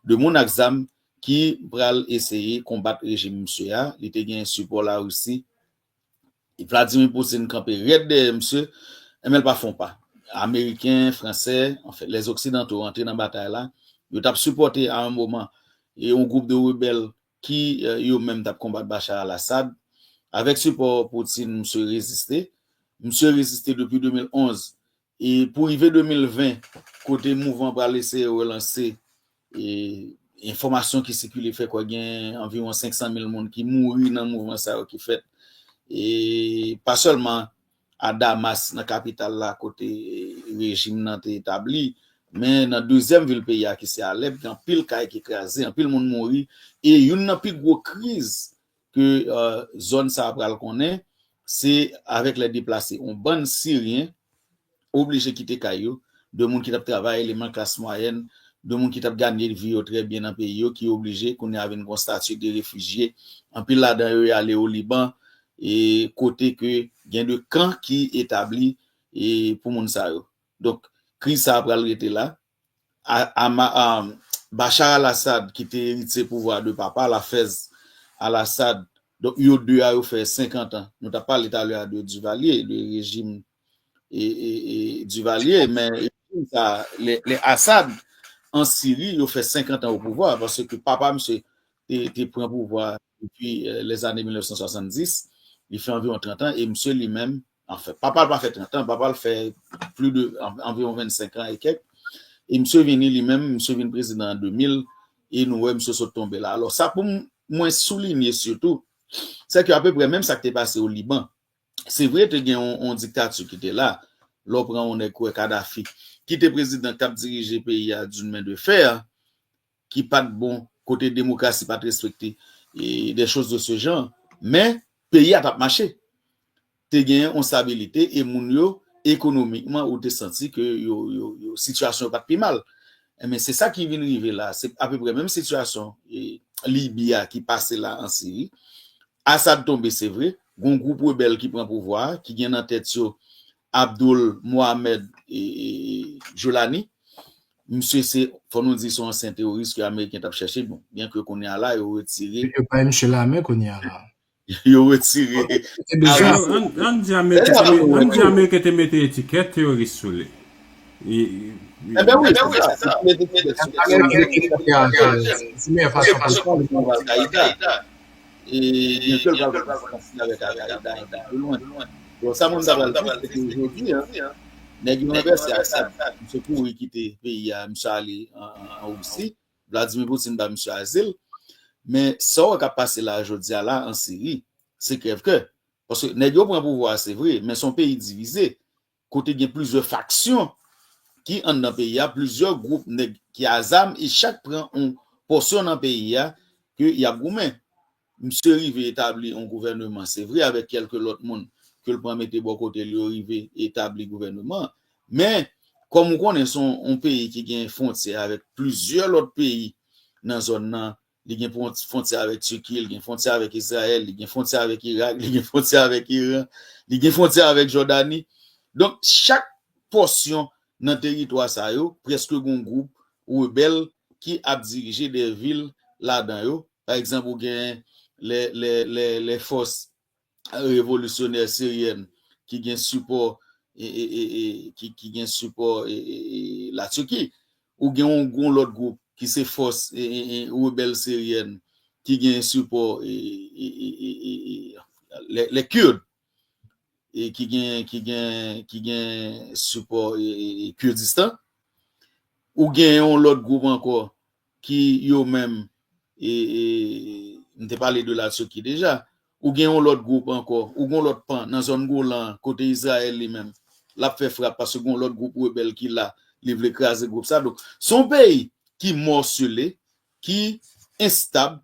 de moun ak zam ki pral eseye konbat rejim misye a. Li te gen sipò Larisi. Vladimir Putin kanpe rèd dèyè misye, men l pa fè yon pa. Ameriken, Fransè, anfen, lèzoksidanto rantre nan batay la. Yo t ap sipòte a yon moman, e yon gwoup de rebèl ki, e, yo menm t ap konbat Bashar al-Assad. Avèk sipò Putin, misye reziste. Misye reziste depi de mil onz. E pou rive de mil ven, kote mouvman pral eseye relanse, e, enfòmasyon ki sikile fè kwè gen anviwon senk san mil moun ki mouri nan mouvman sa yo ki fèt. E pa sèlman a Damas, nan kapital la, kote, e, rejim nan te etabli, men nan dezyèm vil peyi a, ki se Alèp, gen anpil kay ki kraze, anpil moun mouri. E youn nan pi gwo kriz ke, e, zòn sa a pral konnen, se avèk lè deplase. Yon bann Siryen oblije kite kay yo, de moun ki t ap travay, eleman klas mwayèn, de moun ki t ap ganye vi yo trè byen nan peyi yo, ki oblije kounye a vin gon estati de refijye. Anpil ladan yo, yo ale o Liban, e kote ke gen de kan ki etabli, e pou moun sa yo. Donk, kriz sa a pral rete la. A, a, ma, a, Bashar al-Assad, ki te eritye pouvwa de papa l, Hafez al-Assad, donk yo de a yo fè senkant an. Nou t ap pale talè a de Duvalier, de rejim e, e, e Duvalier, men rejim sa, lè, lè Assad an Siri, yo fè senkant an o pouvwa, paske papa misye te, te pran pouvwa depi eh, lèzane mil nèf san swasanndis, li fè anviwon trant an, e misye li menm, anfen, papa l pa fè trant an, papa l fè plis de an- anviwon vennsenk an e kèk, e misye vini li menm, misye vin prezidan an de mil, e nou wè misye sot tonbe la. Alò, sa pou m- mwen soulinye sitou, se ke apeprè menm sa k te pase o Liban, se vre, te gen yon, yon diktati ki te la, lè w pran yon nèg kwè Kadhafi, ki te prezidan k ap dirije peyi a d'une main de fer, ki pa t bon, kote demokrasi pa t respekte, e des choses de ce genre. Men, peyi a t ap mache. Te gen yon stabilite e moun yo, ekonomikman, ou te santi ke yo, yo, yo, sitiyasyon yo pa t pi mal. Enben, se sa ki vin rive la. Se apeprè menm sitiyasyon e, Libi a ki pase la an Siri. Assad tonbe, se vre. Gon gwoup rebèl ki pran pouvwa a, ki gen nan tèt yo Abdul Mohamed e, e, Jolani. Misye se, fò nou di, se yon ansyen teworis ke Ameriken t ap chèche. Bon, byen ke kounye a la, yo retire. Yo bay misye lamen kounye a la. Yo retire. Ann, ann di Ameriken te met- ann di Ameriken te mete etikèt teworis sou li. Ebyen wi, se sa. Ameriken te mete etikèt sou li. Se meyè fason pou sa, li pran Al-Qaida. E byen ke l pral konsantre avèk Al-Qaida, pli lwen. Bon, sa moun ta pral di, se ke jodi a, nèg yo ranvèse Assad. Misye kouri kite peyi a, misye ale an, an, an Risi. Vladimir Putin ba misye azil. Men sa w wè k ap pase la jodi a la an Siri, se krèvkè. Paske nèg yo pran pouvwa a, se vre, men se yon peyi divize, kote gen plizyè faksyon ki anndan peyi a, plizyè gwoup nèg ki a zam, e chak pran yon pòsyon nan peyi a ke y ap goumen. Misye rive etabli yon gouvèneman, se vre, avèk kèlke lòt moun ke l pran mete bò kote l, yo rive etabli gouvèneman an. Men, kòm ou konnen, se yon, yon peyi ki gen fwontyè avèk plizyè lòt peyi nan zòn nan, li gen fwon- fwontyè avèk Tiki, li gen fwontyè avèk Izrayèl, li gen fwontyè avèk Irak, li gen fwontyè avèk Iran, li gen fwontyè avèk Jòdani. Donk, chak pòsyon nan teritwa sa yo, prèske gon gwoup rebèl ki ap dirije de vil ladan yo. Pa egzanp, ou gen lè, lè, lè, lè fòs revolisyonè siryèn ki gen sipò e, e, e, e, ki, ki gen sipò e, e, e, la Turquie. Ou gen yon, yon lòt gwoup ki se fòs e, e, e, rebèl siryèn ki gen sipò e, e, e, e, e, e, les, les Kurdes e ki gen, ki gen, ki gen sipò e, e, e Kurdistan. Ou gen yon lòt gwoup ankò ki yo menm, e, e, m te pale de la Turquie deja, ou gen yon lòt gwoup ankò, ou gen yon lòt pan nan zòn Golan an, kote Izrayèl li menm, l ap fè frap paske gen yon lòt gwoup rebèl ki la, li vle kraze gwoup sa. Donk, se yon peyi ki mòsele, ki enstab,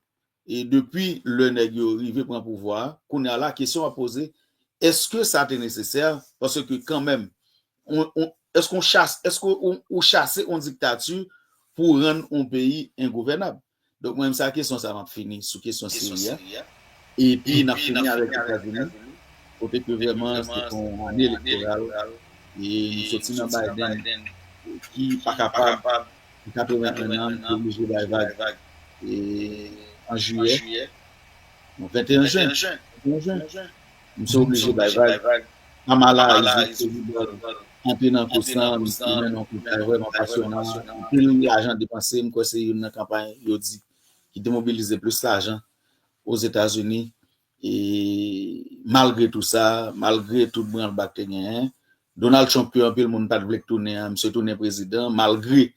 e depi lè nèg yo rive pran pouvwa a, kounye a la, kesyon ap poze, èske sa te nesesè? Paske kanmenm, on, on, èske on chas, èske ou, ou chase on diktati pou rann on peyi engouvènab? Donk, mwen menm, se a kesyon sa a m ap fini sou kesyon Siri a. Epi, n ap fini avèk Etazini, kote ke vrèman, se te yon ane elektoral. E nou soti nan Biden, ki pa kapab, ki katrevenn en an, ki oblije bay vag. E an jiyè, non, venteyen jen, venteyen jen, misye oblije bay vag. Kamala Harris, antre nan kous lan, misye mennen yon kanpay vrèman pasyonan. Anpil lajan depanse, m kwè se youn nan kanpay yo di ki te mobilize plis lajan Ozetazini. E malgre tou sa, malgre tout branlba k te genyen, Donald Trump ke anpil moun pa t vle k tounen an, misye tounen prezidan, malgre,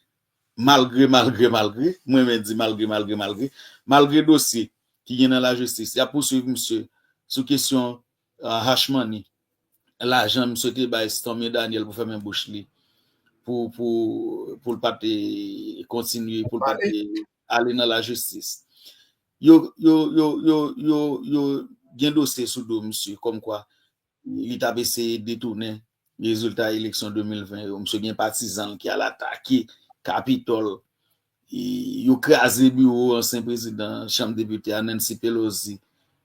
malgre, malgre, malgre, mwen menm di malgre, malgre, malgre, malgre dosye ki gen nan lajistis, y ap pouswiv misye sou kesyon ah, hush money, lajan misye te bay Stormy Daniel pou fèmen bouch li, pou, pou, pou l pa te kontinye, pou l pa te ale nan lajistis. Yo, yo, yo, yo, yo, yo gen dosye sou do misye, kòmkwa li t ap eseye detounen rezilta eleksyon de mil ven yo. Misye gen patizan l ki al atake Kapitòl. E yo kraze biwo ansyen prezidan Chanm Depite a, Nancy Pelosi.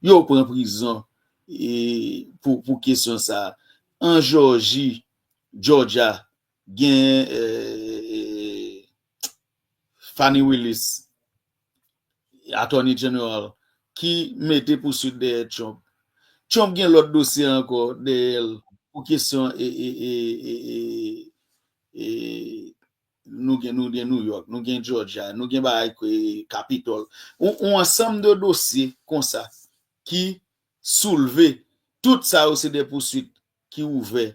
Yo pran prizon e pou, pou kesyon sa a. An Jòji, Georgia, gen eh, Fani Willis, Attorney General, ki mete pouswit dèyè Trump. Trump gen lòt dosye ankò dèyè l pou kesyon e, e, e, e, e, e, nou gen, nou gen New York, nou gen Georgia, nou gen bagay Capitol. Yon ansanm de dosye konsa ki soulve. Tout sa yo se de pouswit ki ouvè.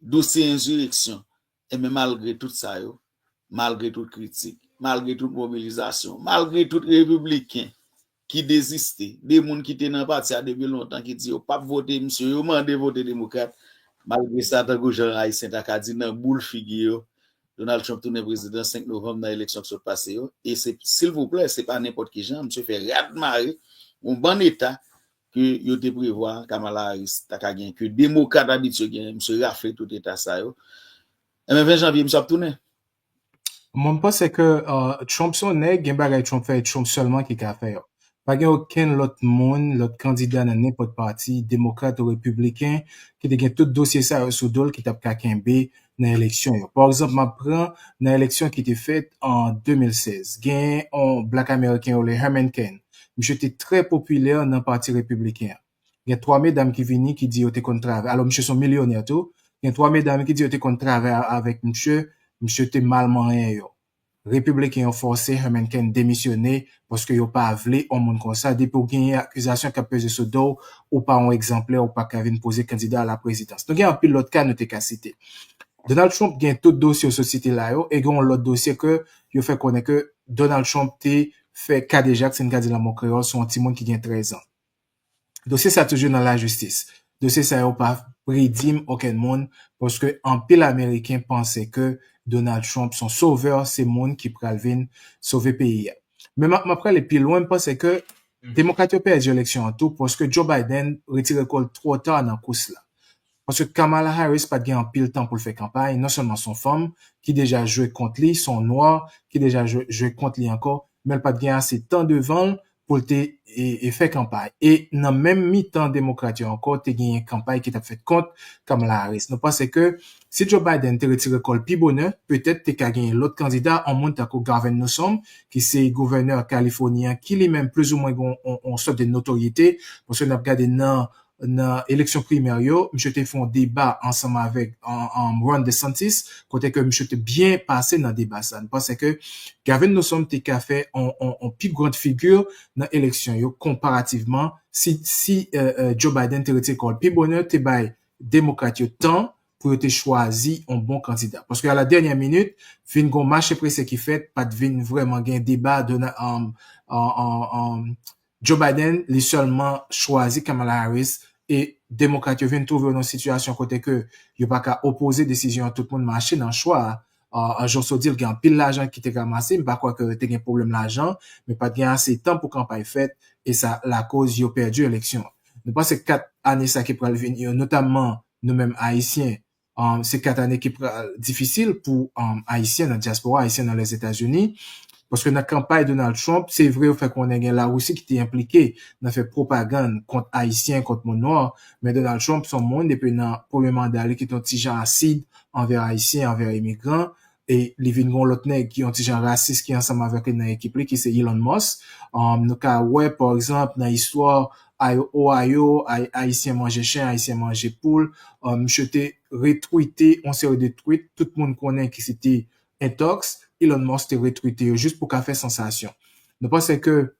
Dosye ensireksyon. Enben malgre tout sa yo, malgre tout kritik, malgre tout mobilizasyon, malgre tout repibliken ki deziste, de moun ki te nan pati a depi lontan ki di yo p ap vote misye, yo mande vote demokrat, malgre sa, tankou jan Ayisyen ta ka di nan boul figi yo, Donald Trump tounen prezidan senk novanm nan eleksyon ki sot pase yo. E se, silvouplè, se pa nenpòt ki jan, misye fè rad mare yon bann eta ke yo te prevwa Kamala Harris ta ka gen, ke demokrat abitye gen, misye rafle tout eta sa yo. Enben ven janvye, misye ap tounen. Mwen, m panse ke uh, Trump se yon nèg, gen bagay Trump fè, e Trump sèlman ki ka fè yo. Pa gen okenn lòt moun, lòt kandida nan nenpòt pati, demokrat ou repibliken, ki te gen tout dosye sa yo sou do l ki t ap ka kenbe nan eleksyon yo. Pa egzanp, m ap pran nan eleksyon ki te fèt an de mil sèz. Gen yon black American yo rele Herman Cain. Misye te trè popilè nan pati repibliken an. Gen twa medam ki vini ki di yo te konn travay. Alò, misye se yon milyonè tou. Gen twa medam ki di yo te konn travay avèk misye. Misye te mal manyen yo. Repibliken yo fòse Herman Cain demisyone paske yo pa vle yon moun konsa. Depi w genyen akizasyon k ap peze sou do w, ou pa yon egzanplè, ou pa ka vin poze kandida a la prezidans. Nou gen anpil lòt ka nou te ka site. Donald Trump gen tout dosye yo sot site la yo, e gen yon lòt dosye ke yo fè konnen ke Donald Trump te fè kadejak, si n ka di l an mo kreyòl, sou yon timoun ki gen trèz an. Dosye sa toujou nan lajistis. Dosye sa yo pa predi m okenn moun, paske anpil Ameriken panse ke Donald Trump se yon sovè, se moun ki pral vin sove peyi a. Men m ap prale pi lwen, m panse ke Demokrat yo pèdi eleksyon an tou, paske Joe Biden retire kò l twò ta nan kous la. Paske Kamala Harris pa t gen anpil tan pou l fè kanpay, non sèlman se yon fanm ki deja jwe kont li, se yon nwa ki deja jwe, jwe kont li ankò, men l pa t gen ase tan devan l pou l te e, e fè kanpay. E nan menm mitan demokrat yo ankò, te genyen kanpay ki t ap fèt kont Kamala Harris. Nou panse ke si Joe Biden te retire kò l pi bonè, petèt te ka genyen lòt kandida, yon moun tankou Gavin Newsom, ki se gouvènè Kalifòni an, ki li menm plizoumwen gen yon, yon sòt de notoryete, paske n ap gade nan nan eleksyon primè yo, misye te fè yon deba ansanm avèk um, Ron DeSantis, kote ke misye te byen pase nan deba sa. Nou panse ke Gavin Newsom te ka fè yon, yon, yon pi grand figi nan eleksyon yo konparativman si, si uh, uh, Joe Biden te retire kò l pi bonè, te bay demokrat yo tan pou yo te chwazi yon bon kandida. Paske a la dènyè minit, vin gon mache prese ki fèt, pa t vin vrèman gen deba Donald, um, um, um, Joe Biden, li sèlman chwazi Kamala Harris e demokrat yo vin twouve yo nan sitiyasyon kote ke yo pa ka opoze desizyon an, tout moun mache nan chwa a. Uh, Joe Sodil gen anpil lajan ki te ranmase, m pa kwè ke te gen pwoblèm lajan, men pa t gen ase tan pou kanpay fèt e sa lakoz yo pèdi eleksyon an. Nou panse kat ane sa ki pral vini yo, notamman nou menm Ayisyen, um, se kat ane ki pral difisil pou um, Ayisyen nan dyaspora, Ayisyen nan Lèzetazini. Paske nan kanpay Donald Trump, se vre yo fè konnen gen Larisi ki te enplike nan fè pwopagann kont Ayisyen, kont moun nwa, men Donald Trump se yon moun, depi nan premye manda li, ki te yon ti jan asid anvè Ayisyen, anvè imigran, e li vin gen yon lòt nèg ki yon ti jan rasis ki ansanm avèk li nan ekip li, ki se Elon Musk. Um, nou ka wè, pa egzanp, nan istwa Ohio, Ayisyen manje chen, Ayisyen manje poul. Um, misye te retwite yon seri de tweet, tout moun konnen ki se te entòks, Elon Musk te retwite yo jis pou ka fè sansasyon. Nou panse ke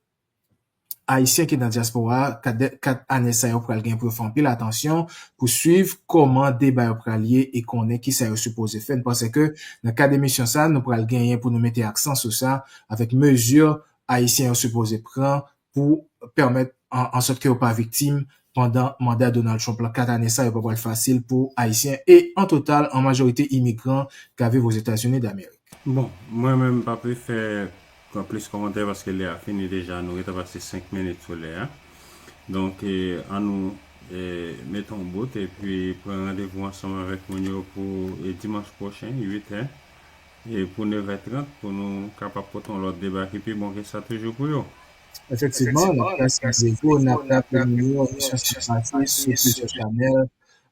Ayisyen ki nan dyaspora a, kat, kat ane sa yo pral gen pou yo fè anpil atansyon, pou swiv kòman deba yo pral ye e konnen kisa yo sipoze fè. Nou panse ke nan kad emisyon sa, nou pral genyen pou nou mete aksan sou sa, avèk mezi Ayisyen yo sipoze pran pou pèmèt an, ansòt ke yo pa viktim pandan manda Donald Trump la. Kat ane sa yo pa pral fasil pou Ayisyen e an total, an majorite imigran k ap viv Ozetazini Damerik. Bon, mwen menm m p ap fè plis kòmantè paske lè a fini deja, nou gentan pase senk minit sou lè a. Donk, e, ann nou e, mete yon bout epi pran randevou ansanm avèk moun yo pou e, dimanch pwochen, uit è, e pou nevè trant, pou nou kapab pote yon lòt deba ki pi bon ke sa toujou pou yo. Efektivman, n ap pase randevou, n ap raple nou yo, emisyon sa pase sou plizyè chanèl,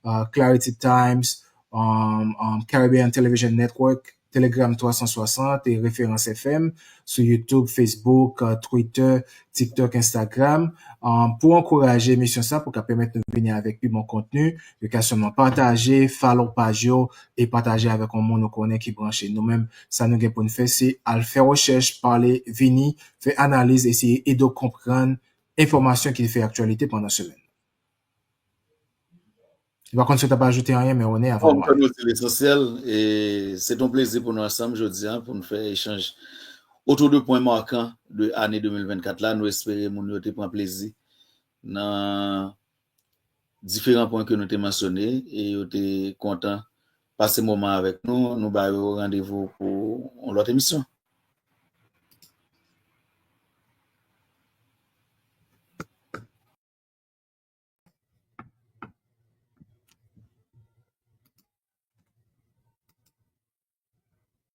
uh, Clarity Times, um, um, Caribbean Television Network, Telegram twa san swasant e Référence F M, sou YouTube, Facebook, uh, Twitter, TikTok, Instagram. Um, pou ankouraje emisyon sa, pou ka pèmèt nou vini avèk pi bon kontni, yo ka sèlman pataje, follow paj yo, e pataje avèk yon moun ou konnen ki branche. Nou menm, sa nou gen pou n fè, se al fè rechèch, pale, vini, fè analiz, eseye ede w konprann enfòmasyon ki fè aktyalite pandan semèn. M pa konn si w t ap ajoute anyen, men One, avan nou fè nou di lesansyèl, e se t yon plezi pou nou ansanm jodi a, pou nou fè echanj otou de pwen makan de ane de mil vennkat la. Nou espere moun yo te pran plezi nan diferan pwen ke nou te mansyone e yo te kontan pase moman avèk nou. Nou ba yo randevou pou yon lòt emisyon.